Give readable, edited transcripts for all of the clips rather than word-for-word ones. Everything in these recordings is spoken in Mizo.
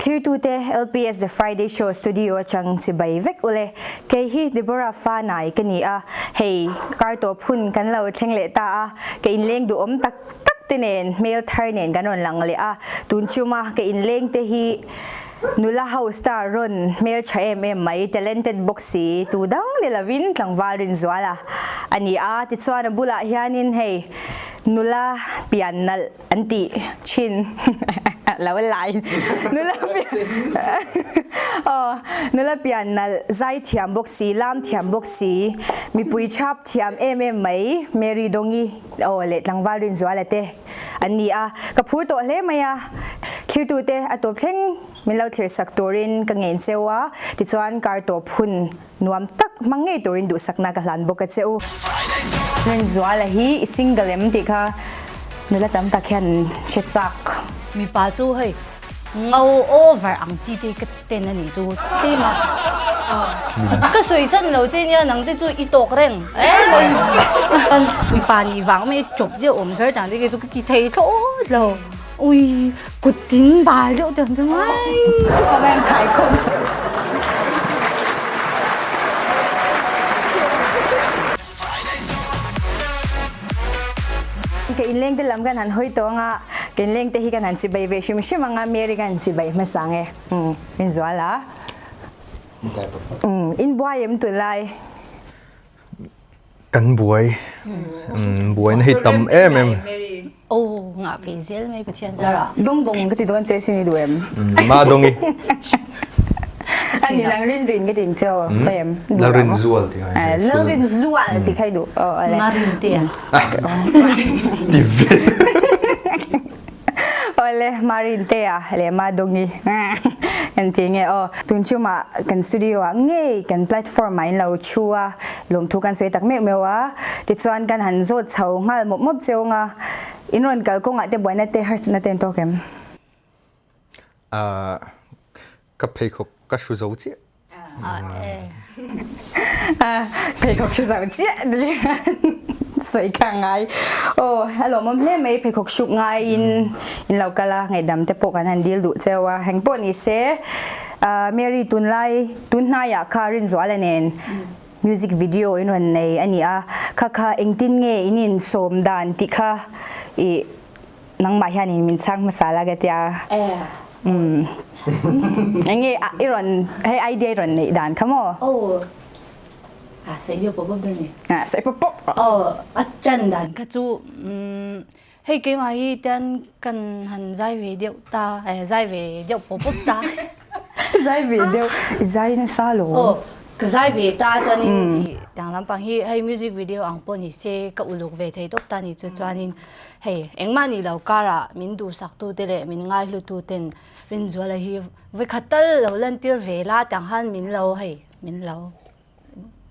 Thirtute LPS The Friday Show studio atang chibai vek ule. Kei hi Deborah fa nai ka ni a, hei kar tawp hun kan lo thleng leh ta a, ka inleng duhawm tak tak te nen hmel thar nen kan rawn lang leh a, tun chuma ka inleng te hi nula ho star rawn hmel tha em em mai, talented bawk si, tu dang ni lovin tlangval Rinzuala a ni a, tichuan a bulah hianin hei nula pian nalh an tih thin lo lai nula aw nula pian nalh zai thiam bawk si lam thiam bawk si mipui chhap thiam em em mai Mary Dongi aw leh tlangval Rinzuala te an ni a ka phur tawh hle mai a thirtute a tawp thleng min lo thlir sak turin ka ngen cheu a tichuan kar tawp hun nuam tak hmang ngei turin duhsakna ka hlan bawk a che u. Rinzuala hi i single em tih kha nula tam tak hian hre chak. Mipa chu hei ngo over ang chi te ka ten a nih chu tima ka sawi chhan lo che nia nang te chu i tawk reng mipa nih vang mai chawp deuh awm kher tang te kei chu ka ti thei thlawt lo ui kut tin bal deuh te chu mai. Comment khaikhawm sak. Ka inleng te lam kan han hawi tawh anga, ka inleng te hi kan han chibai ve hrim hrim anga, Mary kan han chibai hmasa ang e. Umm, Rinzuala. Umm, in buai em tunlai? Kan buai. Buaina hi tam em em. Aw ngah ve zel mai Pathian zara. Dawng dawng ka ti dawn che sin i duh em? Ma dawngi. Ani nang rin rin ka tin che aw ka em. Lal rin zual ti khai. Lal rin zual ti khai duh. Aw ale. Ma rin te. Ti ve. Awle Marintea leh Madongi kan ti nge aw. Tun chuma kan studio ah ngei kan platform ah in lo thu a, lawmthu kan sawi tak meuh meuh a. Tichuan kan han zawt chho nghal mawp mawp cheu anga in rawn kal kawngah te buaina te harsatna te an tawk em? Ah ka pheikhawk ka hru zo chiah. Pheikhawk hru zo chiah ti sawi kha ngai. Aw a lawmawm hle mai pheikhawk hruk ngaiin in lo kal a, ngaihdam te pawh kan han dil duh cheu a. Heng pawh ni se Mary tunlai tunhnaiah kha Rinzuala nen music video in rawn nei a ni a, kha kha engtin nge in insawm dan tih kha ih Nangmah hianin min chhang hmasa la ka tia. Um. Enge i rawn hei idea i rawn neih dan kha maw? Oh. A sei deuh pawp pawp dawn ni. A sei pawp pawp. Oh, a chan dan kha chu um hei keimah hi tian kan han zai ve deuh ta, zai ve deuh pawp pawp ta. Zai ve deuh, i zai nasa lo. Oh, ka zai ve ta chuanin i tiang lampang hi hei music video ang pawh ni se ka uluk ve thei tawp ta ni chu chuanin hei engmah ni lo karah min duhsak tu te leh min ngaihlu tu ten Rinzuala hi vawikhat tal lo lantir ve la tiang khan min lo hei min lo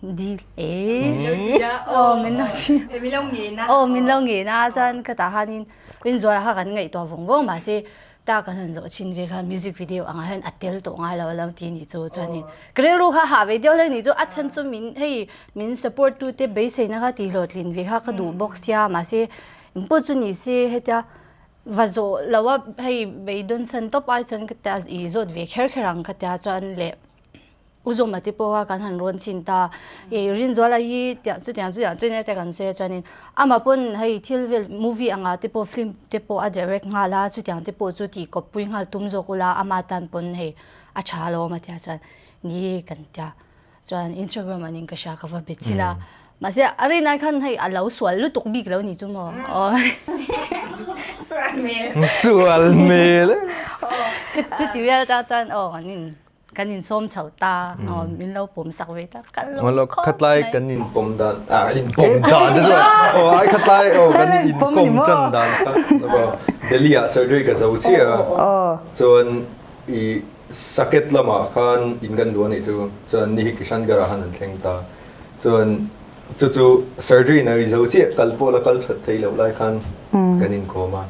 dil e oh min lo dil min lo ngen a oh min lo ngen a chuan ka tah khanin Rinzuala kha kan ngaihtuah vawng vawng mahse ta kan han zawh chin ve khan music video angah hian a tel tawh ngai lo a lo ti nih chu chuanin ka rilru kha hah ve deuh hlek nih chu a chhan chu min hei min support tu te beiseina kha tih hlawhtlin ve kha ka duh bawk sia mahse engpawh chu ni se hetia va zawh lo a hei beidawn san tawp ai chuan ka tia i zawt ve kher kher ang ka tia chuan leh U Zawma te pawh kha kan han rawn chhin ta. I Rinzuala hi tiang chutiang chutiang chu nia te kan sawi a chuanin amah pawn hei thil vel movie anga te pawh film te pawh a direct nghal a chutiang te pawh chu tih kawppui nghal tum zawk ula ama tan pawn hei a tha alawm a tia chuan ni kan tia chuan Instagram ah nin ka hria ka va be chhin a mahse a rinai khan hei a lo sual lutuk bik lo ni chu maw aw Sual hmel. Sual hmel. Chuti vel chang chuan aw an in Kan in sawm chho ta min lo pawm sak ve ta ka lo khatlai kan in pawm dan ah in pawm dan te chuan oh ai khatlai oh kan in kawm tan dan kha Delhi ah surgery ka zo chiah a chuan i Saket lamah khan in kan duh a nih chu chuan ni hi Kishangarh ah khan an thleng ta chuan Chu chu surgery na i zo chiah kal pawh la kal that thei loh lai khan kan inkawm a.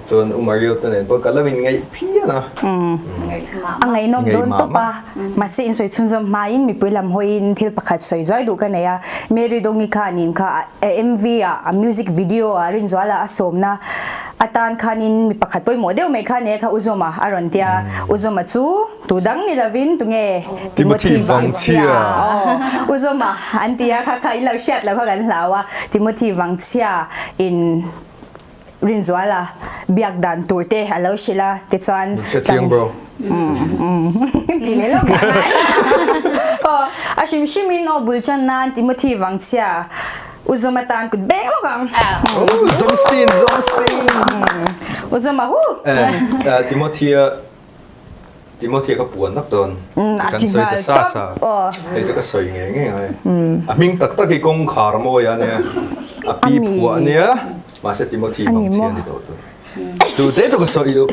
Chuan U Mario te nen pawh ka lo inngaih phian a. A ngaihnawm dawn tawp a, mahse in sawi chhunzawm hmain mipui lam hawiin thil pakhat sawi zuai duh ka nei a. Mary Dongi kha nin kha a MV ah a music video ah Rinzuala a sawmna. Atan khanin mi pakhat pawimawh deuh mai kha nia kha U Zawma a rawn tia. U Zawma chu tu dang ni lovin tunge Timothy Vangchhia. Aw U Zawma an tia kha kha in lo hriat lo kha kan hlau a. Timothy Vangchhia in Rinzuala biak dan tur te a lo hrilh a tichuan Min hre chiang bro. Ti leh lo ka ngai. Aw a hrim hrim in aw bul chan nan Timothy Vangchhia U Zawma tan kut beng lawk ang. Oh Zawmstein Zawmstein. U Zawma hu. Eh Timothy-a Timothy-a ka puan nak dawn. Kan sawi ta sa sa. Hei chu ka sawi ngei ngei ngai. A hming tak tak hi kawngkhar mawi a nia. A pi phuah a nia. Mahse Timothy Vangchhia a ni tawh tur. Tu te chu ka sawi duh.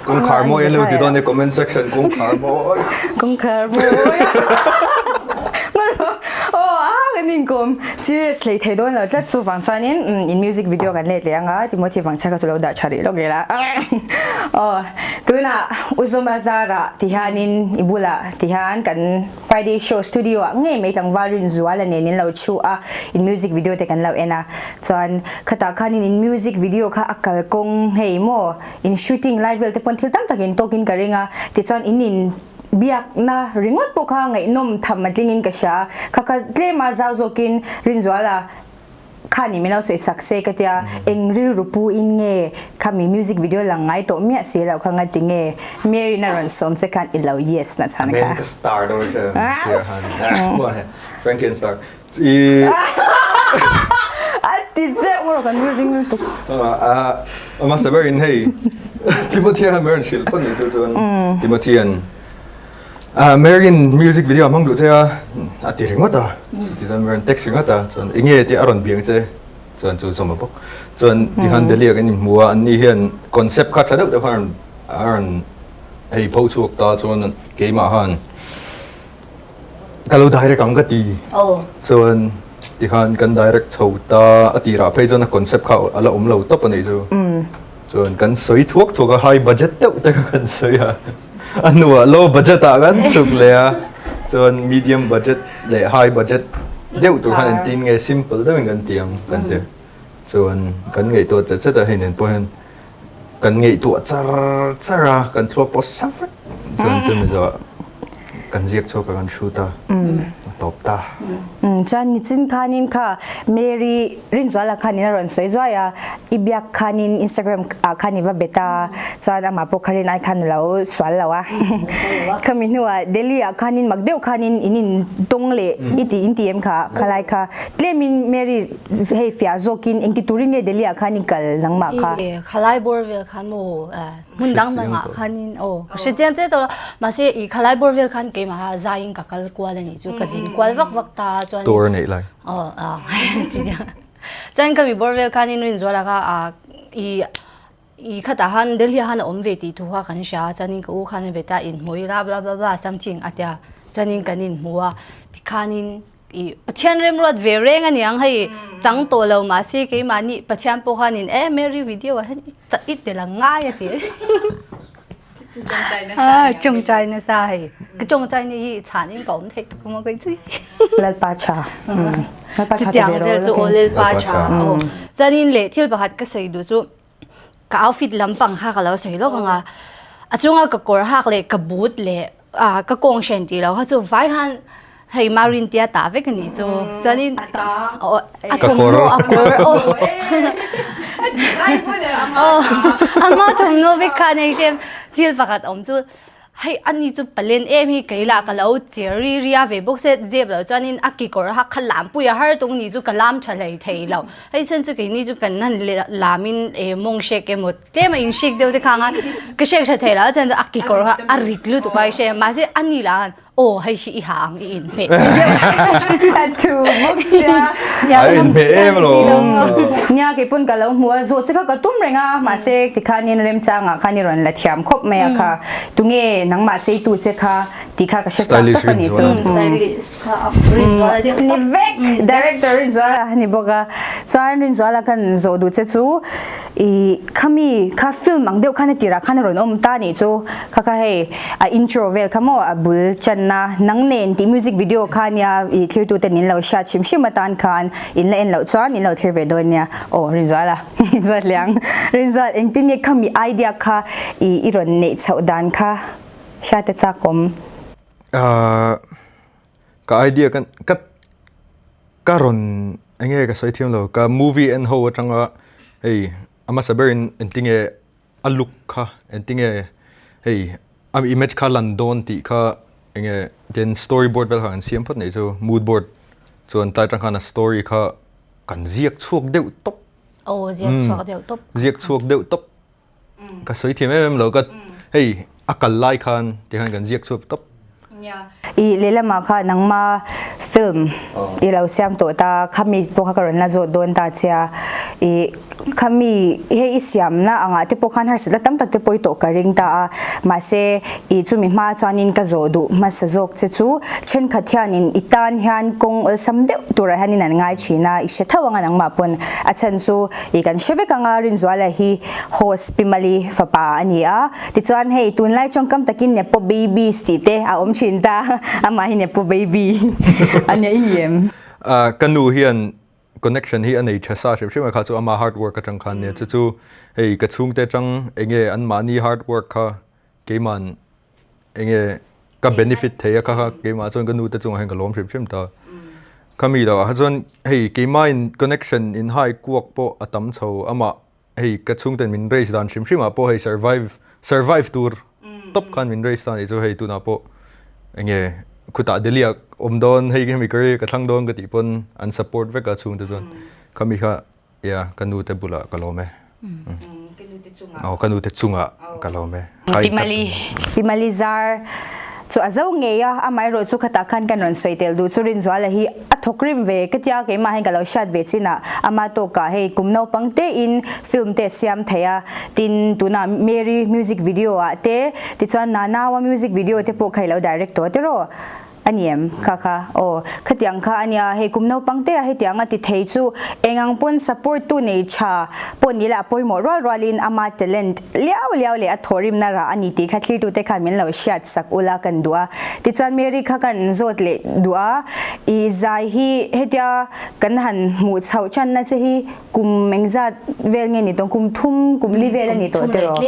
Kawngkhar mawi an lo ti dawn e comment section kawngkhar mawi. Kawngkhar mawi. Aw a kan inkawm serious hlei thei dawn lo tlat chuvang chuanin in music video kan let leh anga Timothy Vangchhia kha chu lo dah tha rih lawk ila. Aw tunah U Zawma Zara ti hianin i bulah ti hian kan Friday show studio ah ngei mai tlangval Rinzuala nen in lo chhu a in music video te kan lo en a. Chuan khatah khanin in music video kha a kalkawng hei maw in shooting lai vel te pawn thil tam tak in tawkin ka ring a tichuan in in biakna ringawt pawh kha ngaihnawm tham a tlingin ka hria a kha kha tlem a zau zawkin Rinzuala khani min lo sawi sak se ka tia eng rilru pu in nge khami music video lang ngai tawh miah si loh kha nga ti nge Mary na rawn sawm che khan i lo yes na chhan kha. Amen ka star dawn che Frankie an star I A ti zeuh rawh kan ring lutuk. A hmasa berin hei Timothy a Mary hrilh pawn ni chu chuan Timothy an Mary-in music video a hmang duh che a a ti ringawt a chuti chuan Mary-in text ringawt a chuan enge tih a rawn biang che chuan chu zawm a bawk chuan tihian Delhi ah kan inhmu a anni hian concept kha tha deuh deuh khan a rawn hei pho chhuak ta chuan keimah khan Ka lo direct ang ka ti. Chuan tikhan kan direct chho ta a tirah phei chuan a concept kha a la awm lo tawp a nih chu. Chuan kan sawi thuak thuak a high budget deuh te kha kan sawi a. A hnuah low budget ah kan chhuk leh a. Chuan medium budget leh high budget deuh tur khan engtin nge simple deuhin kan ti ang kan ti. Chuan kan ngaihtuah chet chet a hei nen pawh hian kan ngaihtuah char char a kan thluak pawh sa vek chuan chumi zawh kan ziak chhuak a kan shoot a a tawp ta. Chuan nichin khanin kha Mary Rinzuala khanin a rawn sawi zuai a i biak khanin Instagram ah khan i va bet a chuan amah pawh kha rin ai khan a lo sual lo a khami hnuah Delhi ah khanin mak deuh khanin in in tawng leh i ti in ti em kha khalai kha tlemin Mary Hei fiah zawkin engti turin nge Delhi ah khan i kal nangmah kha? I khalai bawr vel khan maw hmun dang dang ah khanin aw ka hre chiang che tawh lo mahse i khalai bawr vel khan keimah ah zaiin ka kal kual a nih chu ka zin kual vak vak ta chuan Tour neih lai. Aw a chuan ka mi bawr vel khanin Rinzuala kha a i i khatah khan Delhi ah khan a awm ve tih thu kha kan hria a chuanin ka u khan a bet a inhmu ila bla bla bla something a tia chuanin kan inhmu a tikhanin I Pathian remruat ve reng a niang hei chang tawh lo mahse keimahni Pathian pawh khanin e Mary video ah hian i tel ang ngai a ti. Tawngtai nasa hei ka tawngtai ni hi chhanin ka awm thei tuk maw kai chui. Lalpa tha. Lalpa tha te ve ro. Chu aw Lalpa tha. Chuanin leh thil pakhat ka sawi duh chu ka outfit lampang kha ka lo sawi lawk ang a a chunga ka kawr hak leh ka boot leh ah ka kawng hren tih lo kha chu vai khan hei marin tia tah vek a nih chu chuanin a thawmhnaw a kawr aw ama thawmhnaw vek khan hei hrem thil pakhat awm chu Hei ani chu palen em hi kei lah ka lo cher ri ria ve bawk se zep loh chuanin a kekawr hak kha lam pui a har tung ni chu ka lam tha hlei thei lo hei chhan chu keini chu kan han lamin eh mawng hrek emaw tlem a in hrek deuh te khang a ka hrek tha thei lo a chhan chu a kekawr kha a rit lutuk a i hre mahse ani lah khan aw hei hi i ha ang i inhmeh A thu bawk sia. A inhmeh em alawm. Nia keipawn ka lo hmu a zawh che kha ka tum reng a mahse tikhanin remchangah khan i rawn la thiam khawp mai a kha. Tunge nangmah cheitu che kha tih kha ka hre chak tawp a nih chu. Ni vek director Rinzuala a ni bawk a. Chuan Rinzuala khan zawh duh che chu i khami kha film ang deuh khan a tirah khan a rawn awm ta nih chu. Kha kha hei a intro vel kha maw a bul chan. lanna Nang Nen tih music video kha nia i thirtuten in lo hriat hrim hrim atan khan in la en loh chuan in lo thlir ve dawn nia. Aw Rinzuala Rinzual hliang Rinzual engtin nge khami idea kha i i rawn neih chhoh dan kha hriat a chak awm. Ahh ka idea kan ka ka rawn enge ka sawi thiam lo ka movie en ho atanga hei a hmasa berin engtinge a look kha engtinge hei a image kha lan dawn tih kha enge then story board vel kha kan siam phawt nei chu mood board chuan tlai atang khan a story kha kan ziak chhuak deuh tawp aw ziak chhuak deuh tawp ziak chhuak deuh tawp ka sawi thiam em em lo ka hei a kal lai khan tikhan kan ziak chhuak tawp I lehlamah kha nangma film i lo siam tawh ta, khami pawh kha ka rawn la zawt dawn ta che a. I khami hei i siamna angah te pawh khan harsatna tam tak te pawh i tawh ka ring ta a. Mahse i chumi hma chuanin ka zawh duh hmasa zawk che chu thenkhat hianin i tan hian kawng awlsam deuh turah hianin an ngai thin a, i hre tho anga nangmah pawn a chhan chu i kan hre vek anga Rinzuala hi host Pi Mali fapa a ni a. Tichuan hei tunlai tawngkam takin Nepo babies tih te a awm thin ta, amah hi Nepo baby a nia i ni em? Ka nu hian connection hi a nei tha sa hrim hrim a kha chu ama hard work atang khan nia chu chu hei ka chhungte atang enge anmahni hard work kha keiman enge ka benefit thei a kha kha keimah chuan ka nu te chungah hian ka lawm hrim hrim ta. Khami loh ah kha chuan hei keimah in connection in hai kuak pawh a tam chho amah hei ka chhungten min raise dan hrim hrim ah pawh hei survive survive tur tawp khan min raise ta nih chu hei tunah pawh enge khutah Delhi ah awm dawn hei hemi career ka thlang dawn ka tih pawn an support vek a chhungte chuan khami kha yeah ka nu te bulah ka lawm e aw ka nu te chungah ka lawm e. Himali Himali zar chu a zo ngei a, amaherawh chu khatah khan kan rawn sawi tel duh chu Rinzuala hi a thawk rim ve ka tia keimah hian ka lo hriat ve chin a, ama tawkah hei kum naupang tein film te a siam thei a, tin tunah Mary music video ah te tichuan Nanaua music video te pawh kha i lo direct tawh tiraw? A ni em? Kha kha. Aw, khatiang kha a nia, hei kum naupang te a hetiang a ti thei chu eng ang pawn support tu nei tha pawh ni la a pawimawh rual rualin ama talent liau liau leh a thawhrimna rah a ni tih kha thlirtute khan min lo hriat sak ula kan duh a. Tichuan Mary kha kan zawt leh duh a, i zai hi hetia kan han hmuh chhoh channa che hi Kum engzat vel nge ni tawh? Kum thum, kum li vel a ni tawh tiraw?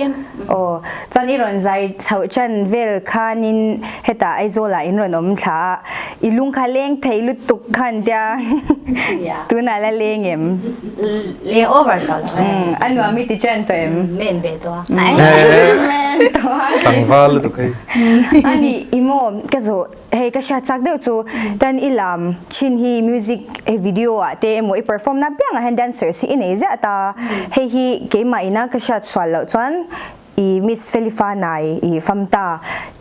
Aw, chuan i rawn zai chhoh chan vel khanin hetah Aizawlah in rawn awm thla a, i lung kha leng thei lutuk khan tia tunah la leng em? Leng over tawh lo e. A nuam i ti chan tawh em? Men ve tawh a. Men tawh a. Tlangval lutuk hei. A ni i maw ka zawh Hei ka hriat chak deuh chu tan i lam thin hi music hei video ah te emaw i perform na piangah hian dancers hi i nei ziah ta hei hi keimah ina ka hriat sual loh chuan i Miss Felifa nai i fam ta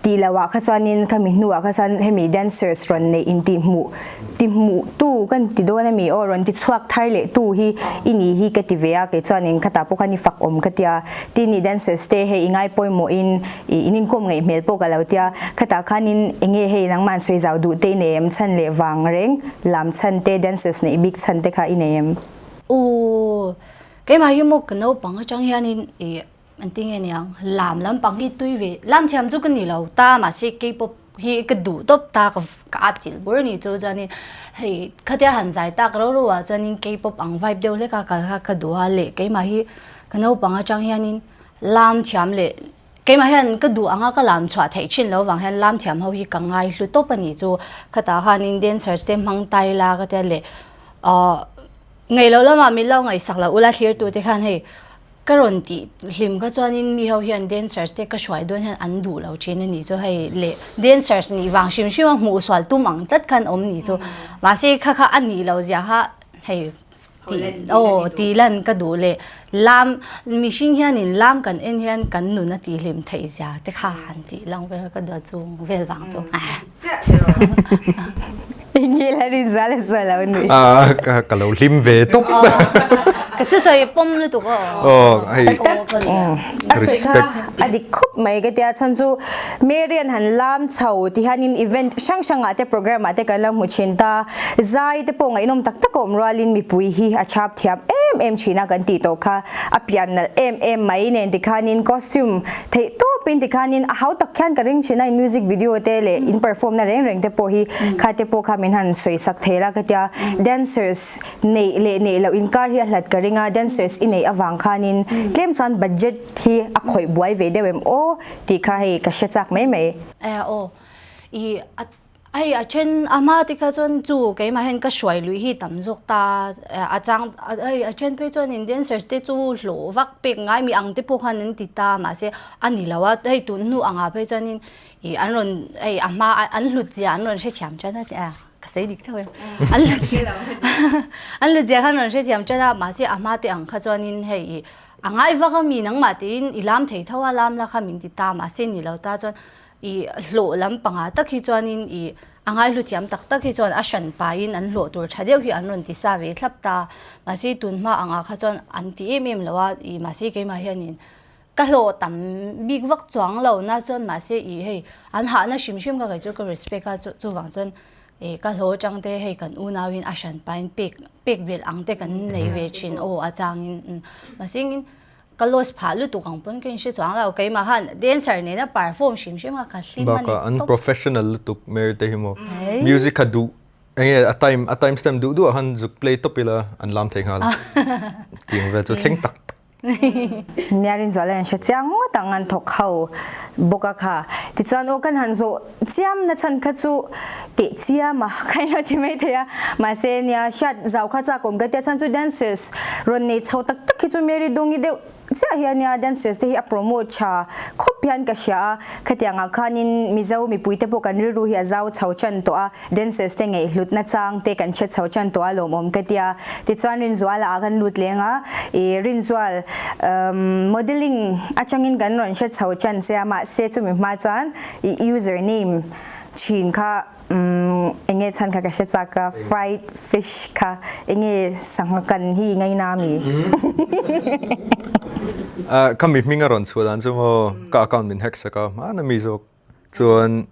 tih loh ah kha chuanin khami hnuah kha chuan hemi dancers rawn neih in tih hmuh ti hmuh tu kan ti dawn ami aw rawn ti chhuak thar leh tu hi i nih hi ka ti ve a kei chuanin khatah pawh khan i fak awm ka tia tin i dancers te hei i ngai pawimawhin I in inkawm ngaih hmel pawh ka lo tia, khatah khanin enge hei nangmah an sawi zau duh te i nei em? Chhan leh vang reng, lam chhan te, dancers neih bik chhan te kha i nei em? Aw, keimah hi maw ka naupang atang hianin i an ti nge niang, lam lampang hi tui ve, lam thiam chu ka ni lo ta mahse K-pop hi ka duh tawp ta ka ka at chilh bur a ni chu chuanin hei khatia han zai tak rau rau ah chuanin K-pop ang vibe deuh hlek a kal kha ka duh a leh keimah hi ka naupang atang hianin Lam thiam leh keimah hian ka duh anga ka lam chhuah theih thin lo vang hian lam thiam ho hi ka ngai hlu tawp a ni chu khatah khanin dancers te hmang tai la ka tia leh ahh ngaih loh lamah min lo ngaihsak loh ula thlir tu te khan hei ka rawn tih hlim kha chuanin mi ho hian dancers te ka hruai dawn hian an duh lo thin a ni chu hei leh dancers nih vang hrim hrim a hmuh sual tum ang tlat khan awm ni chu mahse kha kha a nih loh zia kha hei Aw tih lan ka duh leh lam mihring hianin lam kan en hian kan nun a tihhlim theih zia te kha han tih lang vel ka duh chu vel vang chu. Enge la rin zal a sawi lo ni. Ka lo hlim ve tawp. Ka thusawi pawm lutuk aw. Aw hei. A sawi kha a dik khawp mai ka tia chhan chu Mary an han lam chho ti hianin event hrang hrangah te program ah te kan lo hmu thin ta. Zai te pawh ngaihnawm tak tak a awm rualin mipui hi a chhap thiam em em thin a kan tih tawh kha a pian nalh em em mai nen tikhanin costume theih tawpin tikhanin a hau tak khian ka ring thin a in music video te leh in perform na reng reng te pawh hi kha te pawh kha min han sawi sak thei la ka tia dancers neih leh neih loh inkar hi a hlat ka ring a dancers i neih avang khanin tlem chuan budget hi a khawih buai ve deuh em aw tih kha hei ka hre chak mai mai. E aw i a Hei a then a hma te kha chuan chu keimah hian ka hruai lui hi tam zawk ta a chang hei a then phei chuan in dancers te chu hlawh vak pek ngai mi ang te pawh khan an ti ta mahse a ni lo a hei tun hnu angah phei chuan in ih an rawn hei a hma an hlut zia an rawn hrethiam tan a tia ka sawi dik tho em an hlut zia an hlut zia khan an rawn hrethiam tan a mahse a hma te ang kha chuan in hei ih a ngai vak a mi nangmah tiin i lam thei tho a lam la kha min ti ta mahse ni lo ta chuan I hlawh lampangah tak hi chuanin i a ngaihlu thiam tak tak hi chuan a hran pahin an hlawh tur tha deuh hi an rawn ti sa ve thlap ta. Mahse tunhma angah kha chuan an ti em em lo a, i mahse keimah hianin ka hlawh tam bik vak chuang lo na chuan mahse i hei an hahna hrim hrim kha kei chu ka respect a chuvang chuan i ka hlawh atang te hei kan unauin a hran pahin pek pek belh ang te kan nei ve thin aw a changin mahse engin Ka loss phah lutuk ang pawn ka inhre chuang lo, keimah khan dancer nena perform hrim hrim kha ka hlim a ni Bakah an tawp. professional lutuk Mary te hi maw music kha duh enge a time a time stamp duh duh ah khan zuk play tawp ila an lam thei nghal tiang vel chu thleng tak tak. Nia Rinzuala hian hre chiang ngawt ang an thawk ho bawk a kha. Tichuan aw kan han zawh chiam na chhan kha chu teh chiam a ka inlo ti mai thei a mahse nia hriat zau kha chak awm ka tia chhan chu dancers rawn nei chho tak tak hi chu Mary Dawngi deuh chiah hi ania dancers te hi a promote tha khawp hian ka hria a khatiang ah khanin Mizo mipui te pawh kan rilru hi a zau chho tan tawh a dancers te ngaih hlut na chang te kan hre chho tan tawh a lawmawm ka tia tichuan Rinzuala ah kan lut leng a ih Rinzual umm modelling atangin kan rawn hre chho tan che a mahse chumi hma chuan ih user name Thin kha enge chhan kha ka hre chak a, fried fish kha enge sangha kan hi ngaina mi? Ka mi hming a rawn chhuah dan chu maw ka account min hack sak a, hmana mi zawk chuan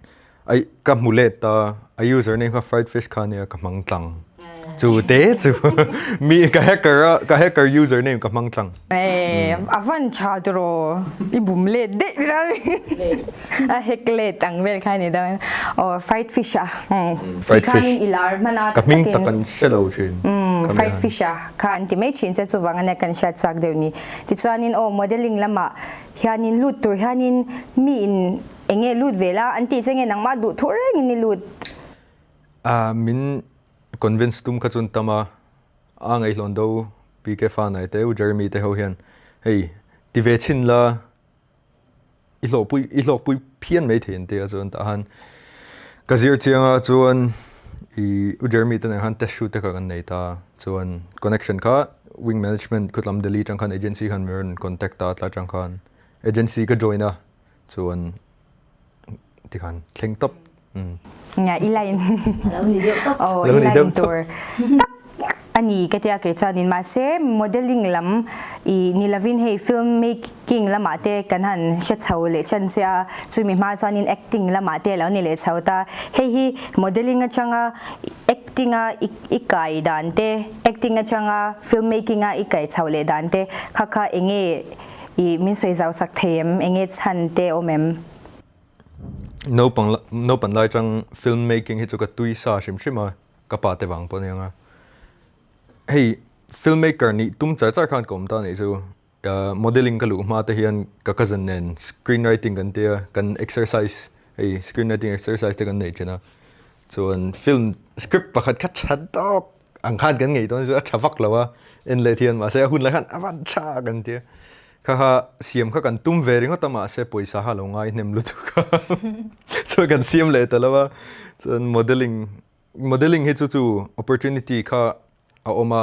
ai ka hmu let ta a user name kha fried fish kha ania ka hmang tlang chu te chu mi ka hacker a ka hacker user name ka hmang tlang. A van tha tiraw i bum let daih ila a hek let ang vel kha ni dawn aw fried fish a fried fish i lar hman a ka hming tak an hre lo thin fried fish a kha an ti mai thin che chuvang ania kan hriat chak deuh ni tichuanin aw modelling lamah hianin lut tur hianin mi in enge lut ve la an tih che nge nangmah duh thawh rengin i lut min convince tum kha chuan tam a A ngaihhlawn do PK Fanai te u Jeremy te ho hian hei ti ve chhin la i hlawhpui i hlawkpui phian mai thei an ti a chuan tah han ka zir chiang a chuan i u Jeremy te nen khan test shoot te kha kan nei ta chuan connection kha wing management khawtlam Delhi atang khan agency khan min rawn contact ta tla atang khan agency ka join a chuan tikhan thleng tawp. Nia i line aw i line tur tak ani ka tia kei chuanin mahse modelling lam i ni lovin hei film making lamah te kan han hre chho leh chan che a chumi hma chuanin acting lamah te alo ni leh chho ta hei hi modelling atanga acting a i kai dan te acting atanga film making a i kai chho leh dan te kha kha enge i min sawi zau sak thei em enge chhan te awm em? Naupang naupan lai atang film making hi chu ka tui sa hrim hrim a, ka pa te vang pawh aniang a. Hei film maker nih tum char char khan ka awm ta anih chu. Modelling ka luh hma te hian ka cousin nen screen writing kan tia, kan exercise hei screen writing exercise te kan nei thin a. Chuan film script pakhat kha tha tawk ang khan kan ngei dawn chu a tha vak lo a, en leh thian mahse a hun lai khan a van tha kan tia. Kha kha siam kha kan tum ve ringawt a mahse pawisa kha a lo ngai hnem lutuk a chuan kan siam leh ta lo a chuan modelling modelling hi chu chu opportunity kha a awm a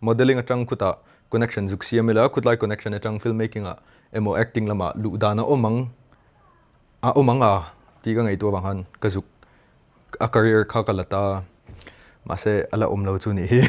modelling atang khutah connection zuk siam ila khutlai connection atang film making ah emaw acting lamah luh dan a awm ang a awm ang a tih ka ngaihtuah avang khan ka zuk A career kha ka la ta, mahse a la awm lo chu nih hi.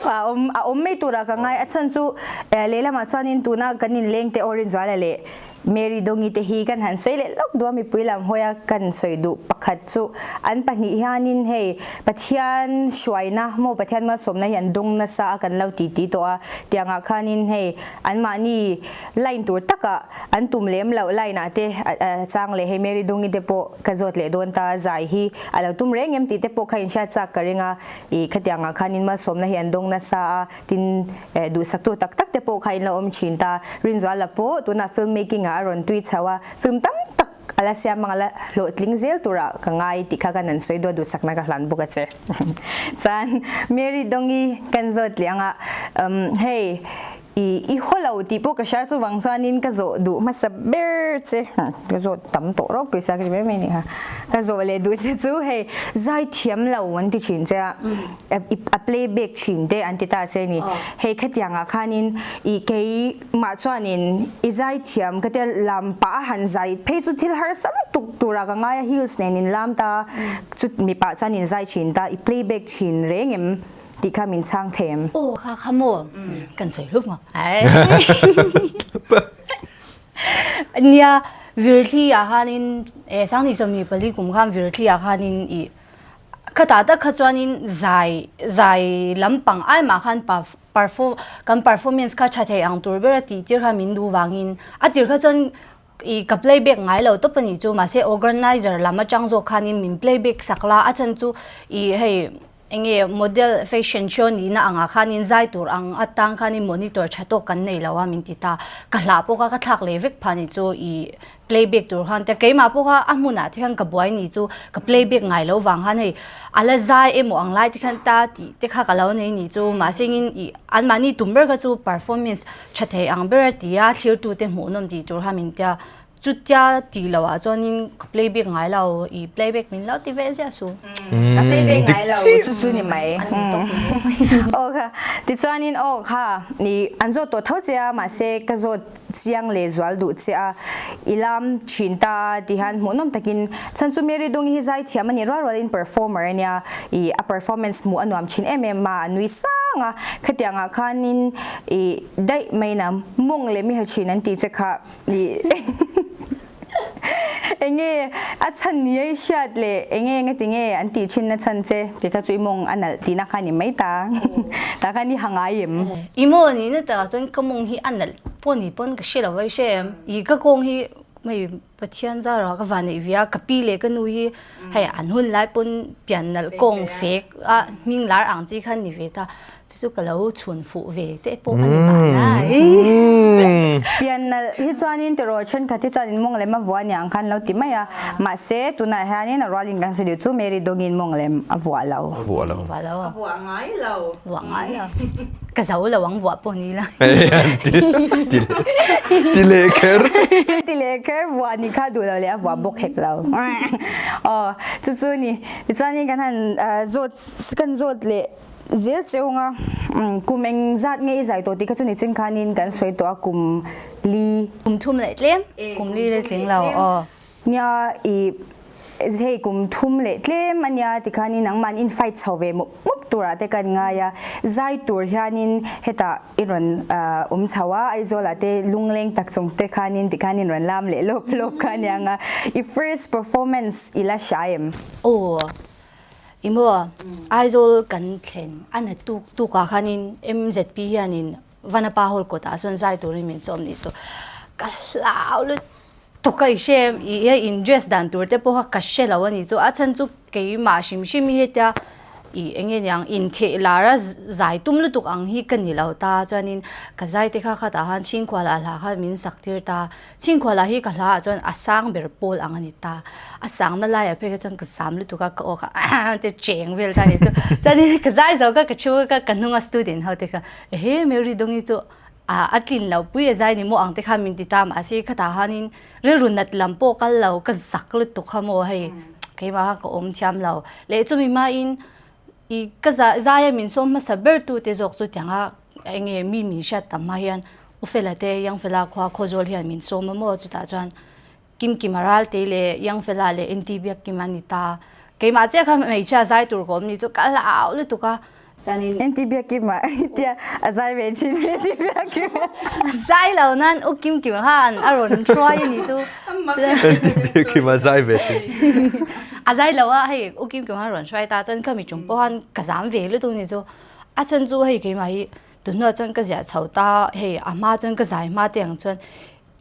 A awm a awm mai turah ka ngai. A chhan chu lehlamah chuanin tuna kan inleng te aw Rinzuala leh Mary Dongi te hi kan han sawi leh lawk duh a, mipui lam hawia kan sawi duh pakhat chu an pahnih hianin hei Pathian hruaina maw Pathian malsawmna hi an dawng nasa a kan lo ti ti tawh a, tiangah khanin hei anmahni line tur takah an tum lem loh line ah te a chang leh hei Mary Dongi te pawh ka zawt leh dawn ta zai hi a lo tum reng em tih te pawh kha inhriat chak ka ring a, ih khatiangah khanin malsawmna hi an dawng nasa a. Tin, duhsaktu tak tak te pawh kha in lo awm thin ta. Rinzuala pawh tunah film making ah a rawn tui chho a, film tam tak a la siam ang a la hlawhtling zel turah ka ngai tih kha kan han sawi dawt duhsakna ka hlan bawk a che. Chuan Mary Dongi kan zawt leh ang a, hei i i haw lo tih pawh ka hria chuvang chuanin ka zawh duh hmasa ber che, ka zawt tam tawh rawk pawisa ka ti mai mai a nih kha, ka zawh leh duh che chu hei zaithiam lo an ti thin che a. a playback thin te an ti ta che ni. Hei khatiangah khanin i keimah chuanin i zai thiam ka tia lam pah a han zai phei chu thil harsa lutuk turah ka ngai a heels nen in lam ta chu mipa chuan in zai thin ta i playback thin reng em tih kha min chhang thei em? Aw kha kha maw kan sawi hluk maw ai nia Virthli ah khanin e Sangni 24 kum khan Virthli ah khanin i Khatah tak kha chuanin zai zai lampang ai mah khan perform kan performance kha tha thei ang tur ber a tih tir kha min duh vangin a tir kha chuan ih ka playback ngai lo tawp a nih chu mahse organizer lam atang zawk khanin min playback sak la a chhan chu ih hei eng nge model fashion show nihna angah khanin zai tur ang atang khanin monitor tha tawk kan nei lo a min ti ta ka hlah pawh kha ka thlak leh vek phah nih chu ih playback tur khan te keimah pawh kha a hmunah te khan ka buai ni chu ka playback ngai lo vang khan hei a la zai emaw ang lai te khan ta tih te kha ka lo nei ni chu mahse engin ih anmahni tum ber kha chu performance tha thei ang ber a ti a thlirtu te hmuh nawm tih tur kha min tia chutia tih loh ah chuanin ka playback ngai lo ih playback min lo ti ve ziah su. A playback ngai lo chu chu ni mai. Aw kha tichuanin aw kha ih an zawt tawh tho che a mahse ka zawt Chiang leh zual duh che a, i lam thin ta ti hian hmuhnawm takin chhan chu Mary Dungi hi zai thiam a nih rual rualin performer a nia, i a performance hmuh a nuam thin em em a, a nui sang a, khatiangah khanin i daih mai na mawng leh mi ha thin an tih che kha i Enge a chhan ni ai hriat leh enge nge ti nge an tih thin na chhan che ti kha chu i mawng a nalh tihna kha ni mai ta. Tah khan i ha ngai em? I maw nih na takah chuan ka mawng hi a nalh pawh ni pawn ka hre lo a i hre em? I ka kawng hi hei Pathian zara ka van neih ve a, ka pi leh ka nu hi hei an hun lai pawn pian nalh kawng fek a hming lar ang chi khan ni ve ta. Chu chu ka lo chhun fuh ve teh pawh a ni mahna. Pian nalh hi chuanin tiraw thenkhat hi chuanin mawng lem a vuah aniang ang khan lo ti mai a, mahse tunah hianin a rualin kan sawi duh chu Mary dawngin mawng lem a vuah lo. A vuah lo. Vuah lo. A vuah ngai lo. Vuah ngai lo. Ka zo lo ang vuah pawh ni la. Ti leh kher. Ti leh kher vuah ni kha duh lo leh a vuah bawk hek lo. Aw chu chu ni. Tichuanin kan han zawt kan zawt leh Zel cheunga kum eng zat nge i zai tawh tih kha chu nichin khanin kan sawi tawh a kum li. Kum thum leh tlem, kum li leh tling lo aw. Nia i hei kum thum leh tlem ania tikhanin nangmahni in fight chho ve mup mup turah te kan ngai a, zai tur hianin hetah i rawn awm chho a, Aizawlah te lungleng tak chung te khanin tikhanin rawn lam leh lawp lawp kha aniang a, i first performance i la hria em? Aw. I maw Aizawl kan thlen a na tuk tuk ah khanin MZP hianin Vanapa Hall kawtah chuan zai turin min sawm nih chu ka hlau lutuk a i hre em i hei in dress dan tur te pawh kha ka hre lo a ni chu a chhan chu keimah hrim hrim hi hetia ih eng nge niang intheh lar a zai tum lutuk ang hi ka ni lo ta chuanin ka zai te kha khatah khan chhingkhual ah hla kha min sak tir ta. Chhingkhualah hi ka hla ah chuan a sang ber pawl ang a ni ta. A sangna laiah phei kha chuan ka zam lutuk a, ka aw kha aah te cheng vel ta a ni chu. Chuanin ka zai zo kha ka thu ka ka hnunga student ho te kha ehe Mary Dongi chu ah a tlin lo pui a zai ni maw ang te kha min ti ta mahse khatah khanin rilru nat lam pawh kal lo ka zak lutuk kha maw hei keimah kha ka awm thiam lo. Leh chumi hmain I ka zai a min sawm hmasa ber tu te zawk chu tianga eng nge mi min hriat tam hma hian U Fela te Young Fela khua Khawzawl hian min sawm a maw chutah chuan Kim Kima Ralte leh Young Fela leh NT Biak Kima a ni ta. Keimah chiah kha hmeichhia zai tur ka awm ni chu ka hlau lutuk a. Chuanin. Enti Biakima tia a zai ve thin Enti Biakima. A zai lo nan U Kim Kim khan a rawn hruai a nih chu. Enti Biakima zai ve thin. A zai lo a hei U Kim Kim khan a rawn hruai ta chuan ka mi chung pawh khan ka zam ve lutuk ni chu. A chhan chu hei keimah hi tunhnuah chuan ka ziah chho ta hei a hma chuan ka zai hma te ang chuan